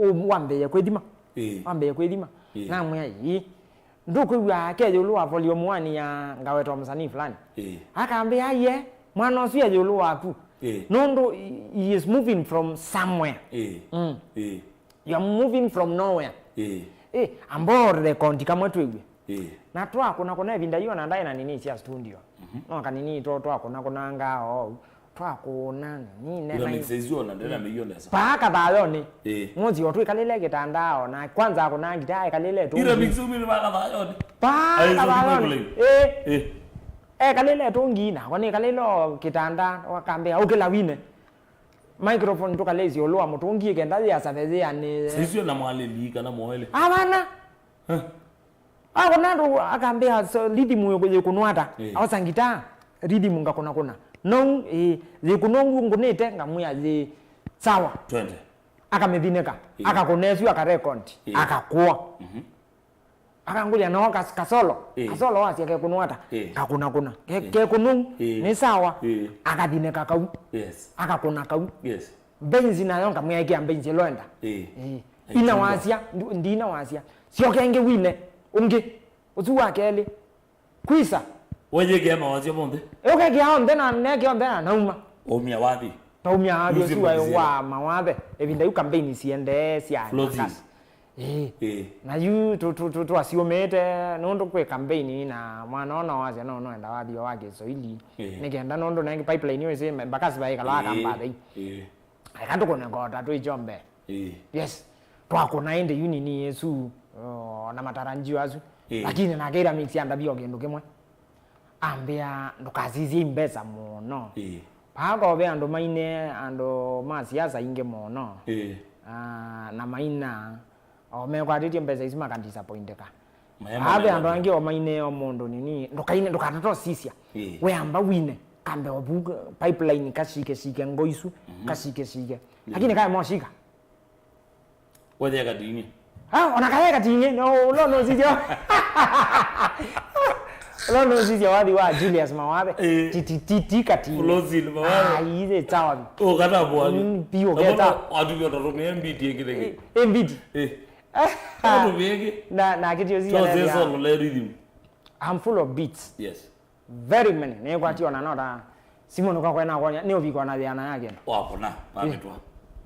o-, wambĩĩe kwĩthima. Eh. Wambĩĩe kwĩthima. Eh. Na mwĩai. Ndũkwĩw'a ke ĩũlũ wa volume one ya ngaweta mũsanii fulani. Eh. Akambĩa, "Aye, mwana ũsu e ĩũlũ waku." Eh. Nũndũ he is moving from somewhere. Eh. Mm. Eh. You are moving from nowhere. Eh. Eh, ambao record kamwe twĩw'e. Eh. Na twakũna kũna ĩvinda yu ona ndaĩ na nini sya studio. Mhm. No kanini to twakũna kũnanga ou. Twakũna nini Ila nena mixes yu ona ndena mĩio nesa. Paa kathayoni. Eh. Mũthi o twĩkalĩle kĩtanda ona kwanza akũna ngita ekalĩle tu. Ila mix umi ni baka thayoni. Paa Ayo, kathayoni. Pipeline. Eh. Eh. Ekalĩle tungi na kwa nĩkalĩle o kĩtanda wakambĩa ũkĩla wine. Microphone tũkalesya ũlũ wa mũtũngi kenda yĩasave yĩanĩe. Sisio na mwalĩli kana moele. Avana. Eh. Akona andũ akambĩa so, rhythm yĩkũnwa ata? Eh. Aosa ngita, rhythm ngakũna kũna. No, eh, yĩkũnwa ngũ ngũnĩte ngamwĩa yĩ sawa. Twende. Akamĩthinĩka, eh, akakũna ĩsu akarecord, eh, akakũa. Mhm. Akangũlya nao kas-, kasolo, eh, kasolo wasya kekũnwa ata? Eh. Kakũna kũna. Ke-, eh, kekũnwa, eh, nĩ sawa, eh, akathinĩka kau. Yes. Akakũna kau. Yes. Mbenzi nayo ngamwĩa ĩkĩa mbenzi ĩloenda. Eh. Eh. Ina wasya, ndu-, ndina wasya. Syoka ĩngĩ wine, ũngĩ. Ũsu wa kelĩ. Kwisa. Weyĩkĩa mawasya monthe. Ũkekĩa onthe na nekĩa onthe na nauma. Umia wathi. Taumia wathi Yusi ũsu wa, mbenzi wa mawathe. Ĩvinda yu campaign siendee sya Flozi. Embakasi. Ĩĩ. Ĩĩ. Na yu tu-, tu-, tu-, twasiũmĩte nũndũ kwĩ campaign na mwana ona wasya no noenda wathi wa Kiswahili. Ĩĩ. Nĩkenda nũndũ nenge pipeline ĩyo ĩsĩ mbakasi vaikalaa Ĩĩ. Kambathei. Ĩĩ. Eka tũkũne ngota twĩ kyombe. Ĩĩ. Yes. Twakũna ĩndĩ yu nini ĩsu, o, na matarajio asu. Ĩĩ. Lakini nake Iramix andavia o kĩndũ kĩmwe. Ambĩa ndũkasisye imbesa mũno. Ĩĩ. Paa kove andũ maine, andũ ma siasa ingĩ mũno. Ĩĩ. Ah, na maina, o mekwatĩtye mbesa isu makadisappointĩka. Maya Ave andũ mamenyete. Angĩ o maine o mũndũ nini, ndũkaine, ndũkatata ũsisya. Ĩĩ. Weamba wine, kambe ovu pipeline kasike sike ngo isu, mhm, kasike sike. Ĩĩ. Lakini kae moshika. Wethe kating'e. Ah, ona kae kating'e, no, no, no, sisya. No, no, sisya wathi wa Julius Mawathe. Ĩĩ. Titi, titi, kating'e. Flozi Mawathe. Ah, ize tawa. Oh, kata bwani. Mm, pio keta. Watu vya tatu mia mbili yengine. Eh, eh, mbili. Eh. Watu wengi. Na, na kitu yozi. Solo le rhythm. I'm full of beats. Yes. Very many. Nĩkwatio na nota. Simon kwa kwena kwanya, nĩ ũviko na thĩana yake. Wakũna, mavĩtwa.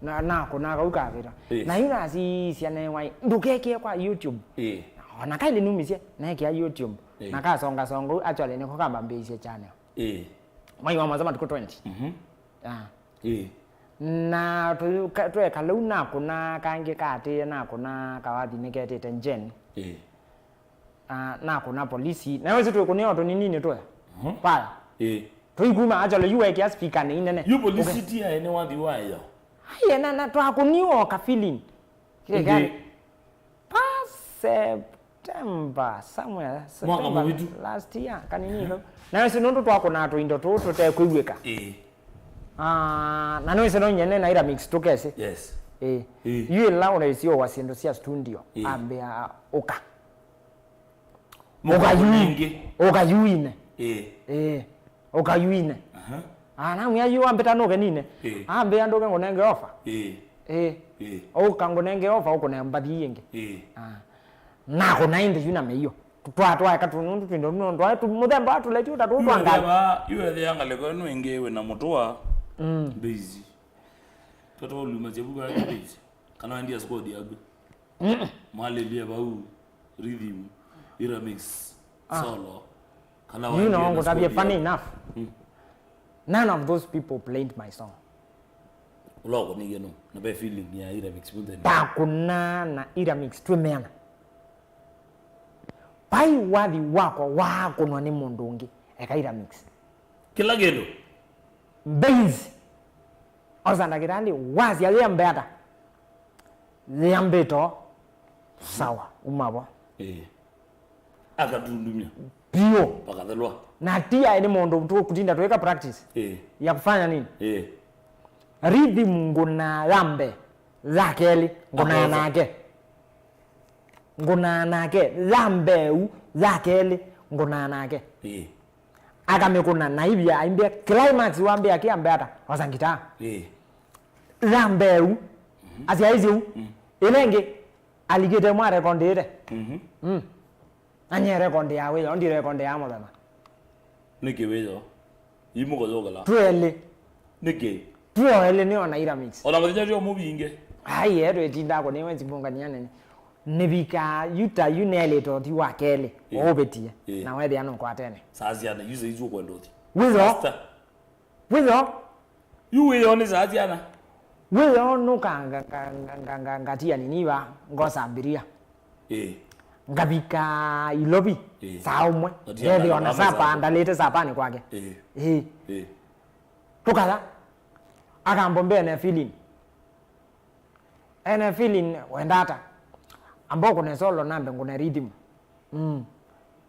Na, na kũna kau kavĩtwa. Yes. Na yu nasisya ne wai, ndũkekĩe kwa YouTube. Eh. Ona kaili numisye, nekĩa YouTube. Eh. Na kasonga songa, actually, nĩko kambambĩisye channel. Eh. Mwai wa mwanza matukũ twenty. Mhm. Ah. Eh. Na tũ-, ka-, tweka lĩu nakũna kangĩ katĩe, nakũna kawathi nĩketĩte Jen. Eh. Ah, nakũna polisi. Na wĩsĩ twĩkũnĩa o tũninini tũya. Mhm. Paya. Eh. Tũikuma, actually, yu wekĩa speaker nĩ inene. Yu polisi ti aene wathi wayo. Ai, na, na twakũniwa o ka feeling. Ĩndĩ. Pa September, somewhere, September mũvĩtu. Last year, kanini kau. Na wĩsĩ nũndũ twakũnaa tũindo tũũ tũtekwĩw'ĩka. Ĩĩ. Ah, na nĩwĩsĩ no nyene na Iramix tũkesĩ. Yes. Ĩĩ. Ĩĩ. Yu ĩla ũnaisyowa syĩndũ sya studio, ĩĩ, ambĩa ũka. Mũkayuinge. Ũkayuine. Ĩĩ. Ĩĩ. Ũkayuine. Aha. Ah, namwĩa yu ambĩta nũke nine. Ĩĩ. Ambĩa ndũke ngũnenge ofa. Ĩĩ. Ĩĩ. Ĩĩ. Ũka ngũnenge ofa ũkũne mbathi ingĩ. Ĩĩ. Ah. Nakũna ĩndĩ yu na mĩio. Twatwaeka tũnũndũ tũindo nũndũ aĩ tũ-, mũthemba wa tũleti ũtatũ twangala. Yu ethĩa ngalĩko ĩno ĩngĩ wĩ na mũtũa. Mm. Mbĩizi. Twatwa ũluma syavuka mbĩizi. Kana wendia squad yaku. Mm. Mwalĩlie vau, rhythm, Iramix, ah, solo. Kana you know, wendia na ngũtavye squad funny yaku. Enough. Mm. None of those people played my song. Ũla ũkũnĩie nũ? Na ve feeling ya Iramix mũthenya. Takũna na Iramix twĩmeana. Vai wathi wakwa wakũnwa nĩ mũndũ ũngĩ, eka Iramix. Kĩla kĩndũ. Bass. Osa ndakĩtalĩ, wasya yĩambe ata? Yĩambĩto. Sawa, uma vo. Ĩĩ. Akatundumya. Piũ. Pakathelwa. Na ti aĩ nĩ mũndũ tũkũtinda twĩka practice. Ĩĩ. Ya kufanya nini? Ĩĩ. Rhythm ngũna ya mbee, ya kelĩ, ngũna Akosa. Nake. Ngũna nake, ya mbee u, ya kelĩ, ngũna nake. Ĩĩ. Akamĩkũna na ivia aimbĩa climax wambĩa kĩambe ata, osa ngitaa. Ĩĩ. Ya mbee u, asyaĩsye u, ĩla ĩngĩ, alikĩte mwa rekondĩte. Mhm. Mm. Na nyie rekondi ya wĩoo, ndi rekondi ya mũthenya. Nĩkĩ wĩoo? Imũkoyũkala. Twelĩ. Nĩkĩ? Twelĩ nĩ ona ira mix. Ona mũthenya ũcio mũvinge. Ai, eh, twĩtinda kũ nĩ wenzi mbungania nene. Nĩvika yuta yu nelĩto ti wa kelĩ. Ĩĩ. Ũũvĩtie. Ĩĩ. Na wethĩa nũkwatene. Saa ciana, yu saizi ũkwenda ũthi. Wĩoo. Master. Wĩoo. Yu wĩoo nĩ saa ciana. Wĩoo nũka nga, nga, nga, nga, nga, ngatia nini va, ngosa mbiria. Ĩĩ. Ngavika Ilovi, ĩĩ, saa ũmwe. Ngatia ngethi ona ngamesa sapa, ndalĩte sapani kwake. Ĩĩ. Ĩĩ. Ĩĩ. Tũkaya. Akambombea ene feeling. Ene feeling wenda ata? Amba ũkũne solo nambe ngũne rhythm. Mm.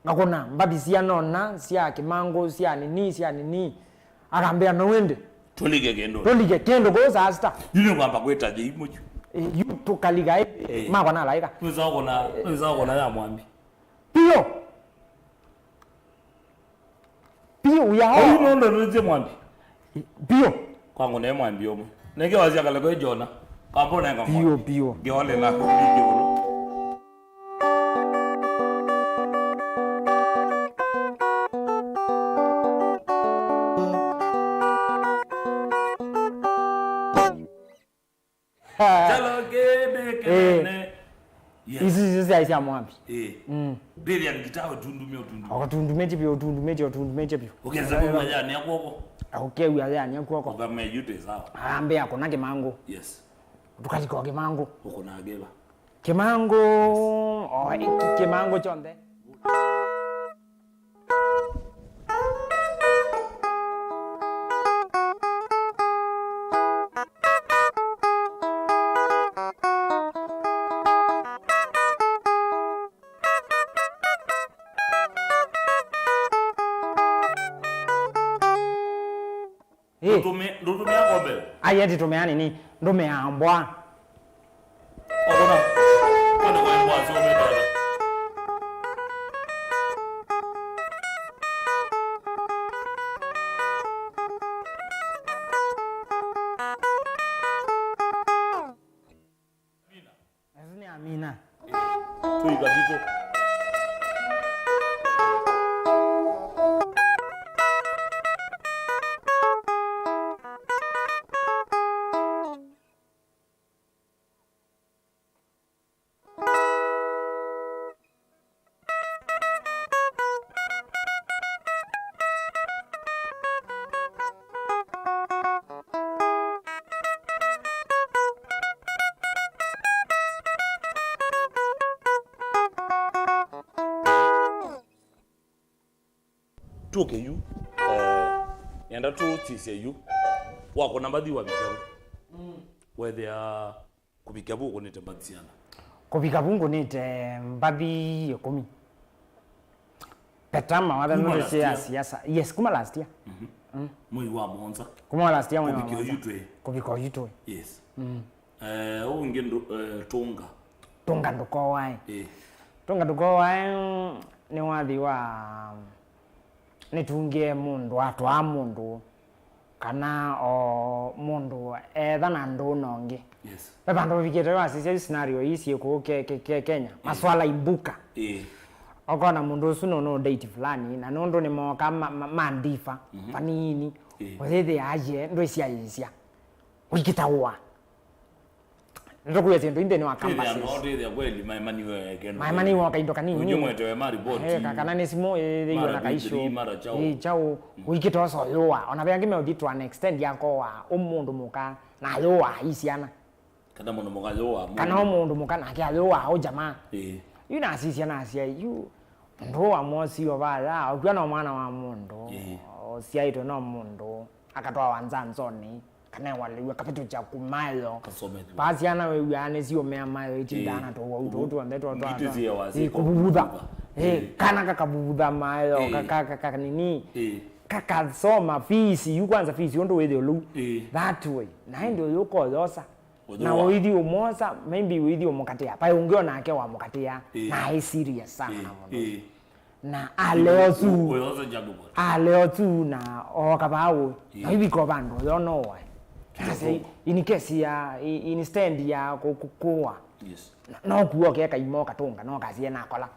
Ngakũna mbathi sya nona, sya kĩmangũ, sya nini, sya nini. Akambĩa no wende. Tũlike kĩndũ. Tũlike kĩndũ kũu saa sita. Yu nĩ kwamba kwĩta jei mũju. Eh, yu tũkalika, eh, eh, makwa na laika. Nĩsa ũkũna, nĩsa ũkũna ya mwambi. Piũ. Piũ ya. Oyu no ndo nje mwambi. Piũ. Kwangu ne mwambi omwe. Nenge wazia kale kwa jona. Kambo na kambo. Piũ, piũ. Ngeole na kwa piũ. Kyalo kĩndĩ kĩnene. Yes. Isu isu syaĩ sya mwambi. Eh. Mm. Ndĩthĩa ngita ũtundumie, ũtundumie. Ũtundumĩtye vyũ, ũtundumĩtye, ũtundumĩtye vyũ. Ũkesa kwa yani ya kwoko. Ũkew'a yani ya kwoko. Ũkameyute sawa. Ambĩa kũna kĩmangũ. Yes. Tũkalika kĩmangũ. Ũkũna ngeva. Kĩmangũ, o, kĩmangũ kyonthe. Ĩ. Ndũtũmĩ-, ndũtũmĩa ngombe? Ai, eti tũmĩa nini? Ndũmĩa mbwa. Okona. Kwenda kwa mbwa sio meta. Ĩsu nĩ Amina. Tũika thitũ. Tũke yu, eh, nenda tũsisye yu. Wakũna mbathi wavika vu? Mm. Wethĩa kũvika vu ũkũnĩte mbathi siana? Kũvika vu ngũnĩte mbathi ĩkũmi. Peta mawatha. Kuma last year? Siasa. Yes, kuma last year. Mhm. Mm. Mwei wa mũonza. Kuma last year mwei wa mũonza. Kũvika oyu twĩ? Kũvika oyu twĩ. Yes. Mm. Eh, ũngĩ ndũ-, eh, tũnga. Tũnga ndũkowae. Eh. Tũnga ndũkowae, mm, nĩ wathi wa, nĩtungĩe mũndũ atwaa mũndũ, kana o mũndũ etha na ndũna ũngĩ. Yes. Ve vandũ ũvikĩte wasisya yu scenario ii syĩ kũu ke, ke, ke Kenya. Eh. Maswala imbuka. Eh. Ũkona mũndũ ũsu no, no date fulani, na nũndũ nĩmoka ma, ma, mandifa, mhm, vanini, eh, ũyĩthĩa aye ndwĩsyaĩĩsya. Ũikĩtaũa. Nĩtũkwĩa syĩndũ i nthĩnĩ wa campus. Twĩthĩa no twĩthĩa kweli maemaniwe kendo. Maemaniwe o kaindo kanini. Ũingĩ mwetewe ma report. Eh, ka-, kana nĩ simũ ĩthĩiwe na kaisho. Mara B three, mara chao. Ĩ, chao. Mm. Ũikĩte oso yũa. Ona ve angĩ meũthi to an extent ya koa ũmũndũ mũka na yũa i syana. Kana mũndũ mũka yũa mũndũ. Kana ũmũndũ mũka nake ayũa o jamaa. Ĩ. Yu nasisya nasya yu. Mũndũ wa mwosi o vaya, okw'a no mwana wa mũndũ. Ĩ. Ũsyaĩtwe no mũndũ. Akatwawa nzanzoni. kana ewalew'a kavĩtũkya kũmayo. Kasomethw'a. Vaa syana wĩw'aa nĩsiũmea mayo itindaa na tũwau tũu tw'onthe twa, twa, twa, ĩ, kũvuvutha. Ĩ, kana kakavuvutha mayo, ka, ka, ka, ka, nini. Kakasoma fees, yu kwanza fees ũndũ wĩthĩ ũlũ. That way. Na ĩndĩ ũyũ ũkoyosa. Na ũithi ũmwosa, maybe ũithi ũmũkatĩa. Vai ũngĩ onake wamũkatĩa, na aĩ serious sana na mũndũ ũsu. Na aleo tu. Aleo tu na ooka vau. Na ivika vandũ yo no wae. Sasa, in case ya, i-, instead ya kũ-, kũ-, kũwa. Yes. No kuo ke kaimo katũnga, no kasie nakola.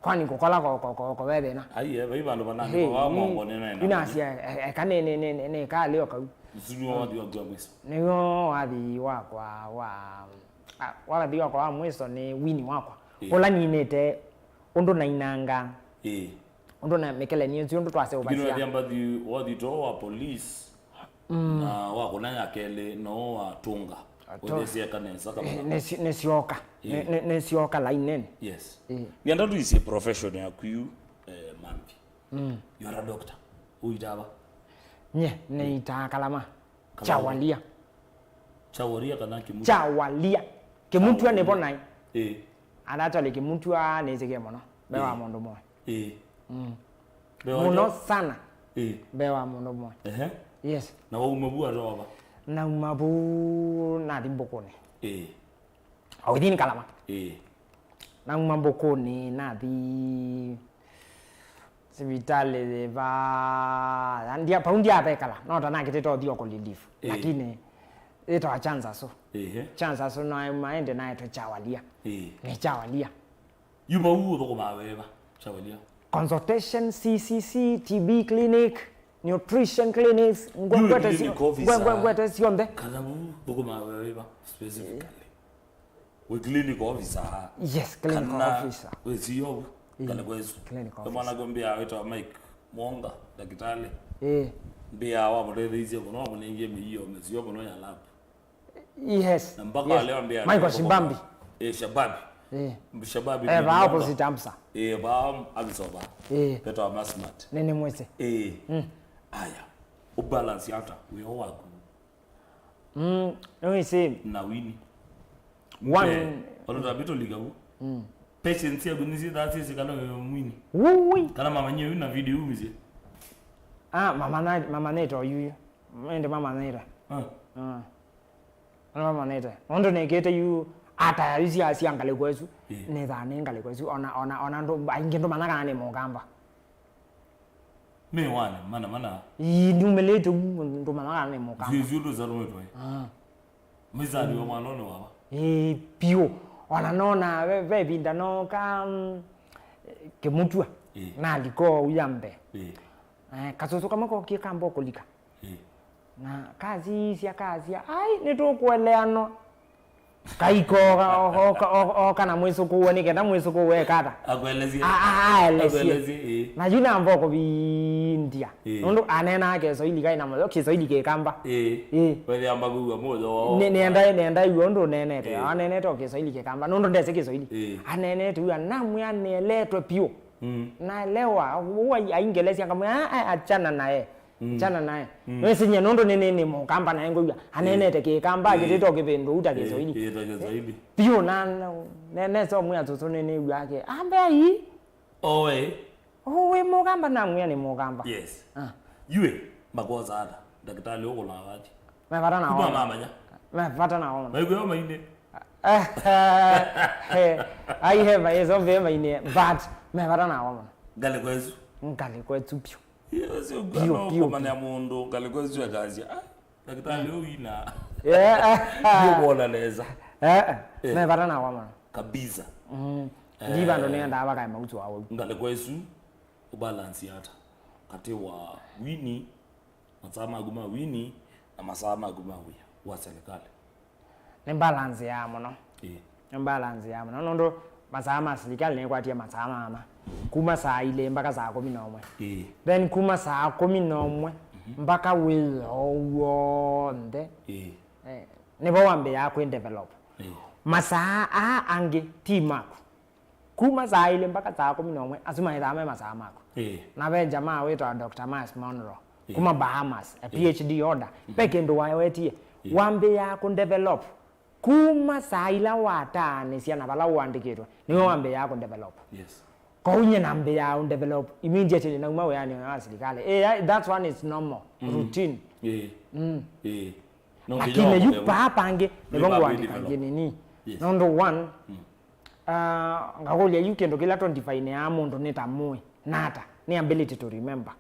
Kwani kũkola ko, ko, ko, ko ve thĩna? Ai, eh, vai vandũ vanandĩkwa vaa mwango nĩ nene. Inasya, e-, eka nĩ, nĩ, nĩ, nĩ, nĩ kaleo kau. Ũsu nĩw'o wathi waku wa mwiso. Nĩw'o wathi wakwa wa, a, wathi wakwa wa mwiso nĩ wini wakwa. Ũla ninĩte ũndũ nainanga. Ũndũ na mĩkeleni ũsu ũndũ twaseũvasya. Lakini wathi ambathi wathi to wa police. Na wakũna ya kelĩ no watũnga. Ũthĩsya eka nesa kamera. Nĩsyoka. Nĩsyoka laineni. Yes. Nĩenda tũisye profession yaku yu, eh, Manthi. You are a doctor. Ũitaa va? Nye nĩitaa Kalama. Kyawalia. Kyawalia kana Kĩmutwa? Kyawalia. Kĩmutwa nĩvo naĩ. And actually Kĩmutwa nĩsĩkĩe mũno mbee wa mũndũ mũĩ. Mũno sana. Mbee wa mũndũ mũĩ. Yes. Na wauma vu ata wava? Nauma vu nathi Mbũkũnĩ. Within Kalama. Nauma Mbũkũnĩ nathi sivitalĩ va, ndia, vau ndiavekala, no ta nakĩtĩte ũthi o kũlilifu. Lakini ĩtawa chanza so. Chanza so no maende naetwe Kyawalia. Nĩ Kyawalia. Yu vau ũthũkũmaa weva, Kyawalia? Consultation, C C C, T B clinic, nutrition clinics, ngwe-, ngwete sio-, ngwe-, ngwe-, ngwete syonthe. Kana vau ũthũkũmaa weva specifically? Wĩ clinic officer? Yes, clinic officer. Kana wĩ C E O? Kana kwesu? Clinic officer. Mwana kwambia wĩtawa Mike Mwonga, ndakĩtalĩ. Mbia wamũtetheisye mũno, wamũnengie mĩio mĩsio mũno ya lab. Yes. Na mpaka leo mbia Michael Shibambi. Eh, Shababi. Shababi. Eh, vaa opposite Amsa. Eh, vaa Amsa vaa. Petawa Masmat. Nene mwese. Aya. Ubalance ata wĩo waku? Mm, no, isi. Na wini. One. Ona tabito liga vu. Patience yaku nĩsyĩthaa syĩsĩ kana wĩ mwini. Wui. Kana mamanyie yu na video umisye. Ah, mama na, mama neta oyuyu. Ende mama neta. Ah. Ana mama neta. Nũndũ nĩkĩte yu ataya yu sya, sya ngalĩko ĩsu. Nĩthaa nĩ ngalĩko ĩsu. Ona, ona, ona ndũ, aingĩ ndũmanya kana nĩ mũkamba. Me wana, mana, mana. Ii, ndiumĩlĩte u, ndũmanya kana nĩ mũkamba. Zizi ũndũ zarũmĩtwe. Ah. Mizani wa mwanone wawa. Ii, piũ. Ona nona ve, ve vinda noka, mm, Kĩmutwa. Ii. Nalika ũu ya mbee. Ii. Eh, kasũsũ kamwe kokie kamba ũkũlika. Ii. Na kasisya, kasya, ai, nĩtũkũeleanwa. Kaiko, oka, oka, oka, oka na mwĩsũkũũe, nĩ kenda mwĩsũkũũe ekata. Akuelezie. A, a, aelesie. Akuelezie, ĩĩ. Na yu namba kũvindya. Ĩĩ. Nũndũ aneenaa Kĩswahili kaĩ na mũyo, Kĩswahili kĩkamba. Ĩĩ. Ĩĩ. Wethĩamba kũua mũyo. Nĩ, nĩenda, nĩenda ĩw'a ũndũ ũneenete. Ĩĩ. Aneenete o Kĩswahili kĩkamba. Nũndũ ndesĩ Kĩswahili. Ĩĩ. Aneenete ĩw'a, namwĩa nĩeleetwe piũ. Mm. Naelewa, ũu ai-, aingelesya ngamwĩa, "Ah, ah, achana naye." Mm. Chana naye. Mm. Nĩwĩsinyie nũndũ nĩ, nĩ, nĩ mũkamba naye ngũiwa. Aneenete kĩkamba, eh, kĩtĩtwa kĩvĩndũ uta, eh, Kĩswahili. Kĩtĩtwa Kĩswahili. Piũ na, na, ne, nesa ũmwĩa tũtũ nĩ, nĩ wake. Ambe ai. Owe. Ũũ wĩ mũkamba na mwĩa nĩ mũkamba. Yes. Ah. Yue, makwosa ata? Ndakĩtalĩ ũkũna wathi. Mevata na wona. Mamanya. Mevata na wona. Maigwe mainĩ. Eh, eh, eh. Ai heva yeso ve mainĩ, but mevata na wona. Ngalĩ kwesu. Ngalĩ kwesu piũ. Piũ, piũ, piũ. Kũmanya mũndũ ngalĩko ĩsu akasya, "Ah, ndakĩtalĩ ũu ina." Yeah. Nĩũkwona nesa. Eh, eh. Eh. Me vata na wamana. Kabisa. Mm. Eh. Ndi vandũ nĩendaa vakae mautu wa wau. Ngalĩko ĩsu, ũbalance ata katĩ wa wini, masaa maku ma wini, na masaa maku ma wĩa wa serikali? Nĩ balance ya mũno. Ĩĩ. Nĩ balance ya mũno. Nũndũ masaa ma silikalĩ nĩkwatie masaa mana. Kuma saa ilĩ mpaka saa kũmi na ũmwe. Ĩĩ. Then kuma saa kũmi na ũmwe, mhm, mpaka wĩoo w'onthe. Ĩĩ. Eh, nĩvo wambĩaa kwĩ develop. Ĩĩ. Masaa aa angĩ ti maku. Kuma saa ilĩ mpaka saa kũmi na ũmwe, asu maĩthaa me masaa maku. Ĩĩ. Na ve jamaa wĩtawa Doctor Myles Munroe. kuma Bahamas, a P H D holder. Ve kĩndũ wawetie, wambĩĩaa kũ develop. Kuma saa ila wataanĩsya na vala ũandĩkĩtwe, nĩwe wambĩĩaa kũ develop. Yes. Kwoou nyie nambĩĩaa ũ develop immediately nauma wĩanĩ wa silikalĩ. Eh, I- that one is normal, routine. Ĩĩ. Mm. Ĩĩ. No nginya lakini yu ũmũthemba paa pangĩ nĩvo ngũandĩka develop. Nĩ nini. Yes. Nũndũ one, ah, ngakũlya yu kĩndũ kĩla tũ define-aa mũndũ nĩ ta mũĩ, nata, nĩ ability to remember.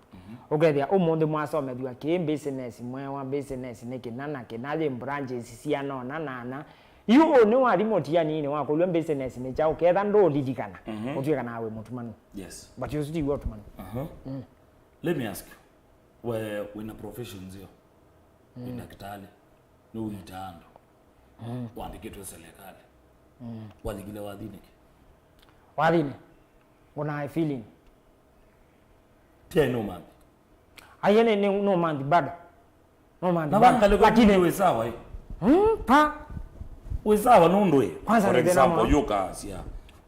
Ũkethĩa ũmũnthĩ mwasomethw'a kĩĩ, business mwewa, business nĩ kĩna na kĩna, yĩ branches siana ũna na ana. Yu ũnĩ wathi mũtianinĩ wakũlw'a business nĩ kyaũ, ketha ndũũlilikana, ũtw'ĩkanaa wĩ mũtumanu. Yes. But ũsu tiw'o ũtumanu. Let me ask you, we wĩna profession nzeo, wĩ ndakĩtalĩ, nĩũitaa andũ, wandĩkĩtwe selekalĩ, walikile wathinĩ kĩ? Wathinĩ, ngũnae feeling. Tiaĩ nũmanthi? Aiye nĩ, nĩ, nũmanthi bado. Nũmanthi na bado. Vangalĩ kwa lakini wĩ sawa ĩ? Mm, pa. Wĩ sawa nũndũ ĩ? Kwanza for nĩ thĩna example, mũno. Yũkasya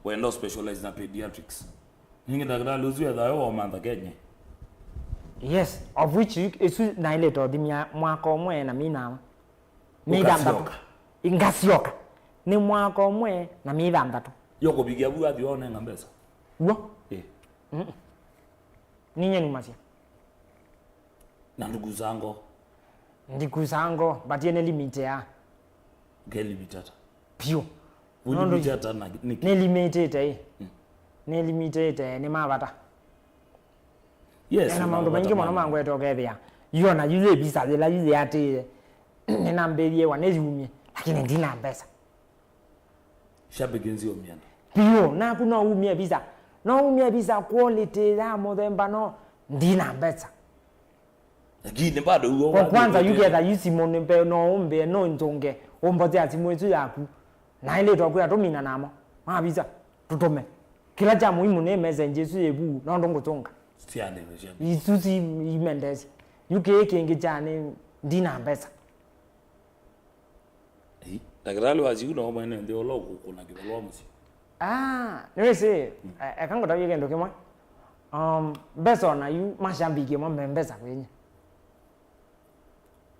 wenda specialize na pediatrics. Ningĩ ndakĩtalĩ ũsu ethawe wamantha Kenya. Yes, of which you- ĩsu naĩlĩte ũthimia mwaka ũmwe na mĩi na mĩi thanthatũ. Ũkasyoka. Ngasyoka. Nĩ mwaka ũmwe na mĩi thanthatũ. Yo kũvikia vu athi onenga mbesa. W'o? Ĩ. Mm-mm. Ninye numasya. Na ndikusaa ngoo. Ndikusaa ngoo, but nĩ limit ya. Ngelimit ata? Vyũ. Nũndũ ũlimit ata na nĩkĩ? Nĩlimitĩte ĩ. Nĩlimitĩte nĩ ma vata. Yes, ena maũndũ maingĩ mũno mangwete ũkethĩa. Yu ona yu yĩ visa yĩla yu yĩatĩĩe. Nĩnambĩĩie wa nĩyumie, lakini ndina mbesa. Shabiki nzio mienda. Piũ, naku no umie visa. No umie visa quality ya mũthemba no ndina mbesa. Lakini bado huo kwa kwanza yu ketha yu simũ nĩ mbe no ũmbĩe no nzũnge ũmbothea simũ ĩsu yaku. Na ĩlĩtwa kwĩa tũmina namo. Ma visa, tũtũme. Kĩla kya muhimu nĩ message ĩsu yĩvu, no ndũngũtũnga. Siandĩko sya. Isu si imendesi. Yu kĩĩ kĩngĩ kya nĩ ndina mbesa. Ei, ndakĩtalĩ wa siku no mwene nthĩ ũla ũkũkũna kĩvalũa mũsyĩ. Ah, nĩwĩsĩ, e- eka ngũtavye kĩndũ kĩmwe. Um, mbesa ona yu mashabiki mo me mbesa kwĩnyĩ.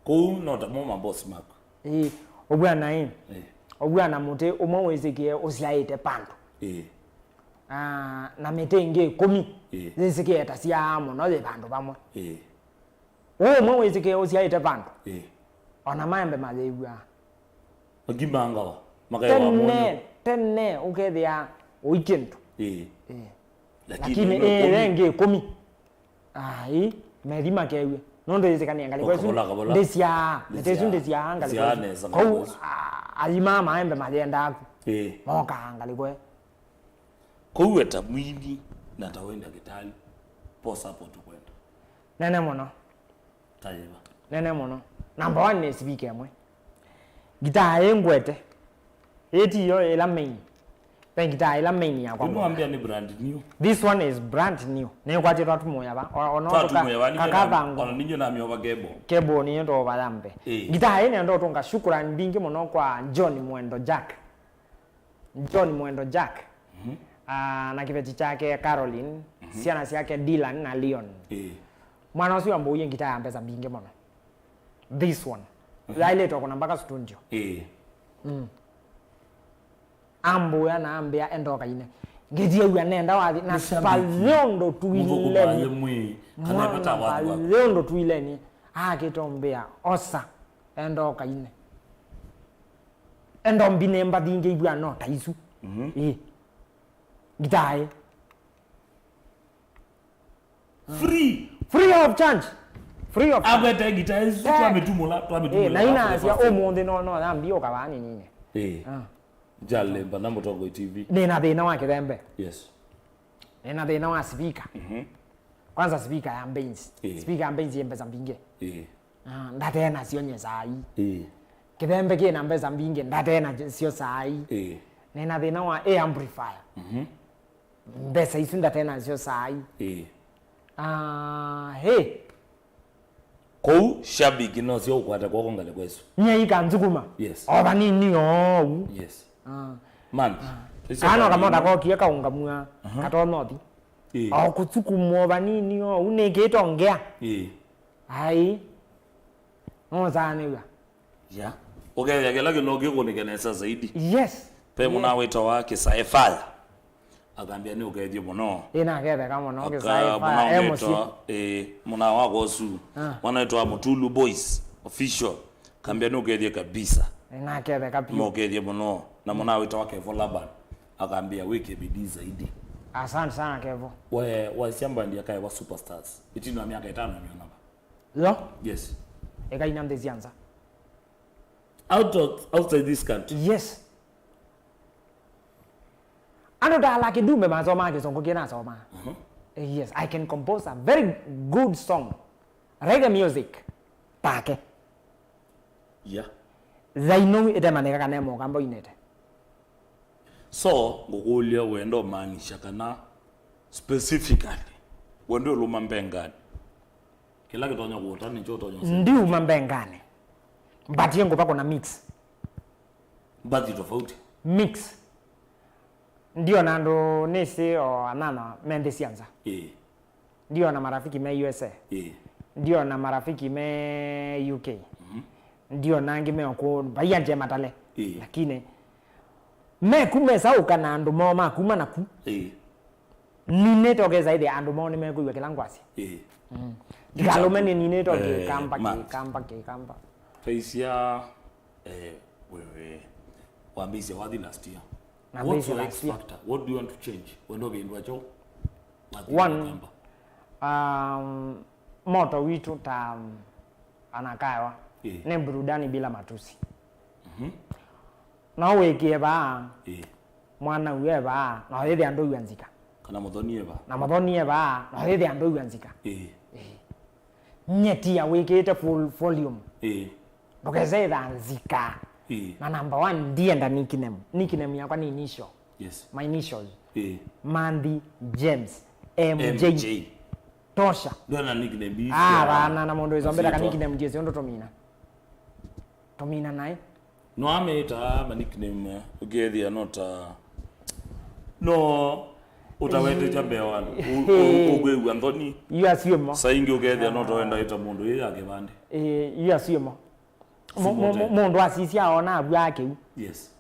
Kũu no ta mo mabosi maku. Ĩĩ, ũvw'ana ĩ. Ĩĩ. Ũvw'ana mũtĩ ũmwe wĩsĩkĩe ũsyaĩte pandũ. Ĩĩ. Ah, na mĩtĩ ĩngĩ ĩkũmi. Ĩĩ. Yĩsĩkĩe ta syaa mũno yĩ vandũ vamwe. Ĩĩ. Ũũ ũmwe wĩsĩkĩe ũsyaĩte vandũ. Ĩĩ. Ona maembe mayĩw'aa. Makimangawa, makaewa tene mwonyo. Tene ũkethĩa ũi kĩndũ. Ĩĩ. Ĩĩ. Lakini lakini ĩno ĩĩ ĩkũmi. Yengĩ ĩkũmi. Ai, methi makew'e. Nũndũ yĩsĩkanĩa ngalĩko ĩsu. Ũkavola, kavola. Ndĩsyaa. Mĩtĩ ĩsu ndĩsyaa ngalĩko ĩsu. Nesa ngalĩko ĩsu. Kau, a- ayi maa maembe mayendaa ku. Ĩĩ. Mokaa ngalĩko ĩ. Kũu we ta mwini na ta wĩ ndakĩtalĩ, posa hapo tũkwenda. Nene mũno. Ta yĩva? Nene mũno. Number one nĩ sivika ĩmwe. Ngitaa ĩ ngwete. Ĩĩ ti yo ĩla main. Ve ngitaa ĩla main yakwa. Ĩno ngwete. Ambĩa nĩ brand new. This one is brand new. Nĩkwatĩtwa twatũmũya va. O- ona twatũmũya va, kakavangwa. Ona ninyo namyova cable. Cable niyo ndova ya mbe. Ĩĩ. Ngitaa ĩ nenda ũtũnga shukrani mbingĩ mũno kwa John Mwendo Jack. John Mwendo Jack, ah, na kĩveti kyake Caroline, syana syake Dylan na Leon. Ĩĩ. Mwana ũsu ambũie ngitaa ya mbesa mbingĩ mũno. This one. Yaĩlĩtwe kũna mpaka studio. Ĩĩ. Mm. Ambũĩa na ambĩa endoka ine. Ngĩtiew'a nenda wathi na nĩ shabiki. Pathĩ ũndũ mũthũkũma tuileni. Ye mwĩ, kana mwana epata wathi waku. Pathĩ ũndũ tuileni. Akĩtombĩa osa endoka ine. Endo mbine mbathi ingĩ ivw'ano ta isu. Mhm. Ĩĩ. Ngitaa ĩ. Free. Free of charge. Free of charge. Agwete ngitaa isu. Eh. Twamĩtumũla, twamĩtumũla. Ĩĩ, na inasya ũmũnthĩ no, no, yambi ũkavaa nini. Ĩĩ. Ah. Jalemba na Mũtongoi T V. Nĩna thĩna wa kĩthembe. Yes. Nĩna thĩna wa sivika. Mhm. Kwanza sivika ya Benz. Ĩĩ. Sivika ya Benz yĩ mbesa mbingĩ. Ĩĩ. Ah, ndatee nasyo nye saa ii. Ĩĩ. Kĩthembe kĩ na mbesa mbingĩ, ndatee nasyo saa ii. Ĩĩ. Nĩna thĩna wa air amplifier. Mhm. Mbesa isu ndatee nasyo saa ii. Ĩĩ. Ah, hey. Kũu shabiki no syo ũkwate kwoko ngalĩko ĩsu. Nyie ikanzukuma. Yes. O vanini ou. Yes. Ah. Month. Ah. Kana kamota kokie kaungamua. Aha. Katonothi. Ĩĩ. O kũsukumwa o vanini ou nĩkĩtongea. Ĩĩ. Ai. Nũsaanĩw'a. Ya. Ũkethĩa kĩla kĩndũ kĩkũnĩke nesa zaidi. Yes. Pe mũna wĩtawa Kĩsae Fire. Akambĩa nĩ ũkethyo mũno. Ĩnaketheka mũno. Aka Kĩsae Fire, mũna e mũsyĩ. Wĩtawa, ĩĩ, mũna wakwa ũsu. Ah. Mwana wĩtawa Mutulu Boys Official. Akambĩa nĩ ũkethyo kabisa. Ĩnaketheka piũ. Nĩ ũkethyo mũno. Na mũna wĩtawa Kevo Laban. Akambĩa wĩke bidii zaidi. Asante sana Kevo. We, wasya mbandi ya Kaewa Superstars. Ĩtina wa myaka ĩtano nĩonava. Yo? Yes. Ĩkaina nthĩ sya nza. Out of, outside this country? Yes. Andũ ta Lucky Dube masomaa kĩsũngũ kĩĩ nasomaa. Mhm. Yes, I can compose a very good song. Reggae music. Take. Yeah. Thaino ĩtemanyĩka kana e mũkamba ũinĩte. So, ngũkũlya wenda ũmaanisha kana specifically, wenda ũlũma mbenganĩ. Kĩla kĩtonya kũũta nĩkyo ũtonya ũsema. Ndiuma mbenganĩ. But ye ngũva kuna mix. Mbathi tofauti. Mix. Ndiona andũ nĩsĩ o anana me nthĩ sya nza. Ĩĩ. Ndiona marafiki me U S A. Ĩĩ. Ndiona marafiki me U K. Mhm. Ndiona angĩ me okũ vaiya nje matale. Ĩĩ. Lakini meku mesaũka na andũ moo makuma naku. Ĩĩ. Ninĩte ũkesa ĩthĩa andũ moo nĩmekwĩw'a kĩla ngwasya. Ĩĩ. Mm. Ndikalũme nĩ ninĩte ũkĩkamba, eh, kĩkamba, kĩkamba. Taisya, eh, wewe wambĩisye wathi last year. What's your X factor? What do you want to change? Wenda ũvĩndũa kyaũ? Wathi. One, wakamba. Um, moto witũ ta, um, anakaewa. Ĩĩ. Nĩ burudani bila matusi. Mhm. No wĩkĩe vaa, ĩĩ, mwanau e vaa, na ũyĩthĩa ndũiw'a nzika. Kana mũthoni e vaa. Na mũthoni e vaa, na ũyĩthĩa ndũiw'a nzika. Ĩĩ. Ĩĩ. Nyetia wĩkĩĩte full volume. Ĩĩ. Ndũkese ĩtha nzika. Ĩĩ. Na number one, ndienda nickname. Nickname yakwa nĩ initial. Yes. My initials. Ĩĩ. Manthi James. M J. M J. Tosha. Ndwena nickname ii. Ah, cia vana na mũndũ wĩsombeta ka nickname ndiesi ũndũ tũmina. Tũmina naĩ. No amĩĩtaa ma nickname, ũkethĩa no ta, no ũtawendete mbee wa andũ. Ũ-, ũ-, ũkwĩw'a nthoni. Yu acio mo. Saa ingĩ ũkethĩa no ta wenda ĩta mũndũ ĩ ya kĩvandĩ. Eh, yu acio mo. Mu-, mu-, mu-, mũndũ asisya ona avwaa kĩu. Yes.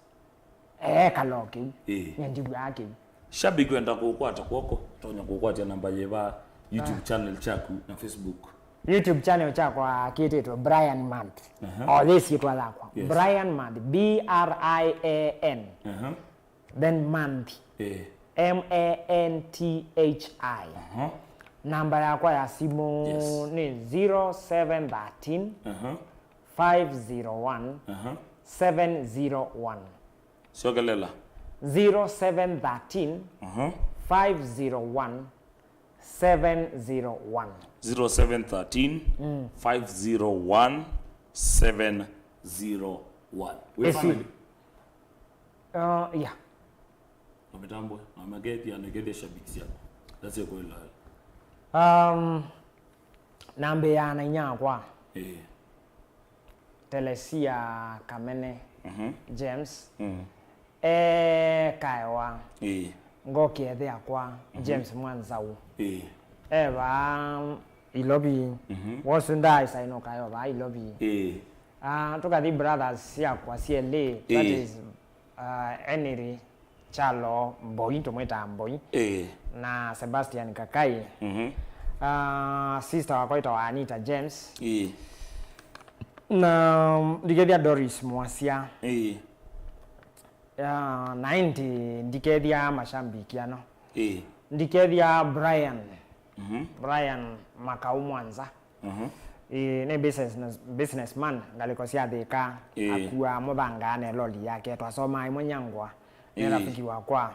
Ekala o kĩu. Ĩĩ. Nye ndiw'aa kĩu. Shabiki wenda kũkwata kw'oko, tonya kũkwatya namba yĩva, YouTube channel kyaku na Facebook. YouTube channel kyakwa kĩtĩtwe Brian Manthi. Aha. O yĩ syĩtwa yakwa. Yes. Brian Manthi, B R I A N. Aha. Then Manthi. Ĩĩ. M A N T H I. Aha. Namba yakwa ya simũ, yes, nĩ zero seven thirteen, aha, five zero one, aha, seven zero one. Syokelela. Zero seven thirteen, aha, five zero one, seven zero one. Zero seven thirteen, mm, five zero one, seven zero one. Wĩ family? Uh, yeah. Na mĩtambo, na makethia, na kethia shabiki syako. That's your goal. Um, nambĩaa na inyakwa. Eh. Telesia Kamene, mhm, James. Mm. E kaewa. Ĩĩ. Ngokie ĩthe yakwa, mhm, James Mwanzau. Ĩĩ. E vaa Ilovi. Mhm. Wosu ndaaĩsa ĩno kayo vaa Ilovi. Ĩĩ. Ah, tũkathi brothers syakwa syelĩ, that, ĩĩ, is, ah, Henry Kyalo Mboi, tũmwĩtaa Mboi, ĩĩ, na Sebastian Kakai. Mhm. Ah, sister wakwa wĩtawa Anita James. Ĩĩ. Na ndikethia Doris Mwasya. Ĩĩ. Ah, na ĩndĩ ndikethia mashambiki ano. Ĩĩ. Ndikethia Brian. Mhm. Brian Makau Mwanza. Mhm. Ĩĩ, nĩ business, businessman, ngalĩko sya Thĩka, ĩĩ, akuaa mũthanga na loli yake, twasomaa ĩmwe Nyangwa, nĩ, ĩĩ, rafiki wakwa.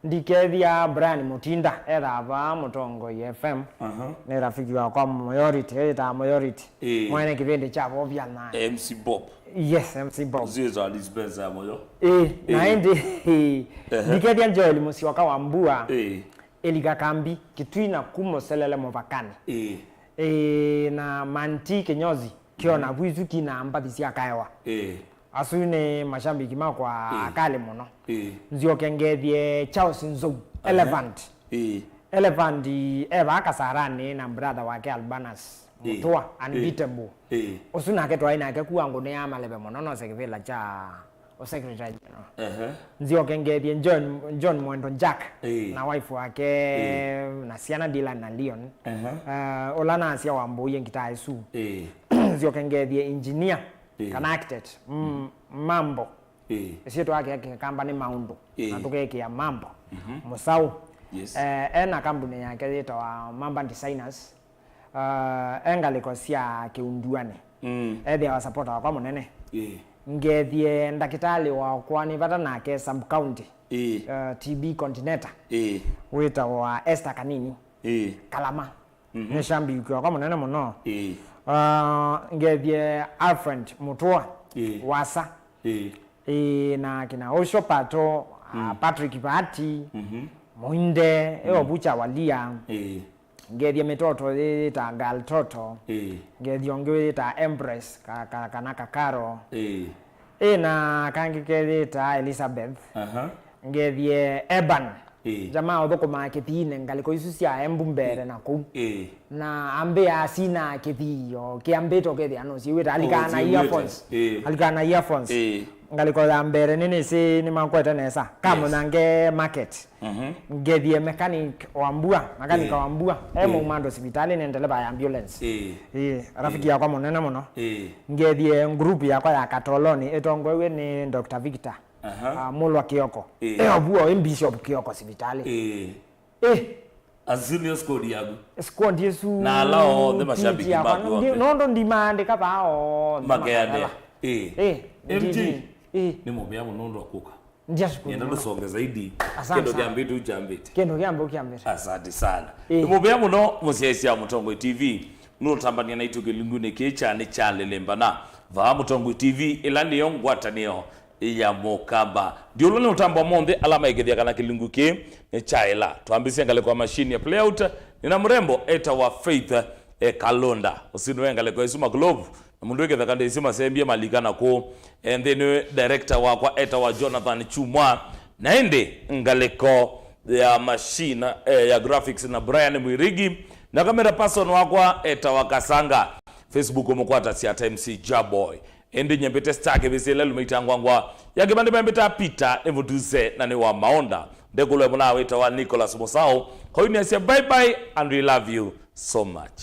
Ndikethia Brian Mutinda, ethaa vaa Mũtongoi F M, aha, nĩ rafiki wakwa Moyority, ĩtaa Moyority, ĩĩ, mwene kĩvĩndĩ kya Vovya na M C Bob. Yes, M C Bob. Zio za dispensa ya moyo. Ĩĩ, na, ĩĩ, ĩndĩ, ĩĩ, ehe, ndikethia Joel Musyoka wa Mbua, ĩĩ, Eliga Kambi, Kitui na Kumo Selele Mũvakanĩ. Ĩĩ. Ĩĩ, na Manti Kinyozi, kĩona, mm, vu isu kina mbathi sya kaewa. Ĩĩ. Asu nĩ mashambiki makwa, ĩĩ, akali mũno. Ĩĩ. Nzioke ngethie Charles Nzou, aha, Elephant. Ĩĩ. Elephant e vaa Kasarani na brother wake Albanus Ĩĩ. Mũtũa, ĩĩ, unbeatable. Ĩĩ. Ũsu nake twaĩ nake kuwa ngũnĩ ya maleve mũno, nose kĩvĩla kya ũsecretary general. Ehe. Nzyoke ngethie John, John Mwendo Jack, ĩĩ, na wife wake, ĩĩ, na syana Dylan na Leon. Ehe. Uh, ũla nasya wambũie ngitaa ĩsu. Ĩĩ. Nzyoke ngethie engineer, ĩĩ, kana architect, mm, Mambo. Ĩĩ. Ĩsyĩtwa yake ya kĩkamba nĩ Maũndũ. Ĩĩ. Na tũkekĩa Mambo. Mhm. Mũsaũ. Yes. Eh, ena kambuni yake yĩtawa Mamba Designers. Uh, e ngalĩko sya kĩunduanĩ. Mm. Ethĩawa supporter wakwa mũnene. Ĩĩ. Ngethie ndakĩtalĩ wakwa nĩ vata nake sub county. Ĩĩ. Uh, T B coordinator. Ĩĩ. Wĩtawa Esther Kanini. Ĩĩ. Kalama. Mhm. Nĩ shabiki wakwa mũnene mũno. Ĩĩ. Uh, ngethie Alfred Mũtũa. Ĩĩ. Wasa. Ĩĩ. Ĩĩ, na kina Osho Pato, uh, mm, Patrick Vati, mhm, Mũinde, ĩyo, mm, Bucha Walia. Ĩĩ. Ngethie mĩtoto yĩta Gal Toto. Ĩĩ. Ngethie ũngĩ wĩta Empress, ka, ka, kana Kakaro. Ĩĩ. Ĩ, na kangĩ kethĩtaa Elizabeth. Aha. Ngethie Eban. Ĩĩ. Jamaa ũthũkũmaa kĩthiinĩ ngalĩko isu sya Embu mbere na kũu. Ĩĩ. Na ambĩa asina kĩthii o kĩambĩte ũkethĩa no siwĩta alikaa na earphones. Ĩĩ. Alikaa na earphones. Ĩĩ. Ngalĩko ya mbere nĩnĩsĩ nĩmakwete nesa. Yes. Kamũnyange market. Mhm. Ngethie mechanic wa mbua, mechanic, ĩĩ, wa mbua. E, ĩĩ, mũumando sivitalĩ nĩ ndeleva ya ambulance. Ĩĩ. Ĩĩ, rafiki, ĩĩ, yakwa mũnene mũno. Ĩĩ. Ngethie group yakwa ya Katoloni ĩtongoew'e nĩ Doctor Victor. Aha. Ah, Mulwa Kioko. Ĩĩ. Ĩyo vuo ĩ Bishop Kioko sivitalĩ. Ĩĩ. Ĩĩ. A senior squad yaku. Squad ĩsu. Na ala onthe mashabiki maku onthe. Nondo ndimaandĩka vaa onthe. Makende. Makatala. Ĩĩ. Ĩĩ. M G. Ĩĩ. Nĩ mũvea mũno ũndũ wa kũka. Ndia shukuru. Nenda mũno. Tusonge zaidi. Asante sana. Kĩndũ kĩambĩte uchambĩte. Kĩndũ kĩambĩte uchambĩte. Asante sana. Ĩĩ. Nĩ mũvea mũno mũsyaĩĩsya Mũtongoi T V. Nũtambania naitũ kĩlungunĩ kĩĩ kya nĩ kya lĩlĩmbana. Vaa Mũtongoi T V, ĩla nĩyo ngwatanĩo ya Mũkamba. Ndiũlwa nĩ ũtambwa monthe ala maĩkĩthya kana kĩlungu kĩĩ nĩ kyaĩla. Twambĩsye ngalĩko ya machine ya playout, nĩna mũrembo etawa Faith, eh, Kalonda. Ũsu nĩwe ngalĩko ĩsu makulovu. Na mũndũ wĩ kĩthaka ndĩsĩ masembie malika na kũũ. Eh, nthĩnĩ director wakwa etawa Jonathan Chumwa. Na ĩndĩ ngalĩko ya machine, eh, ya graphics na Brian Mwirigi. Na camera person wakwa etawa Kasanga. Facebook ũmũkwatasya at M C Jaboy. Ĩndĩ nyie mbĩte Star kĩvĩsĩ ĩla ĩlumaitangwangwa. Ya kĩvandĩ mambĩtaa Peter nĩ Mũtuse na nĩ wa Maonda. Ndekũlwe mũna wĩtawa Nicholas Mũsaũ. Koinĩasya bye bye and we love you so much.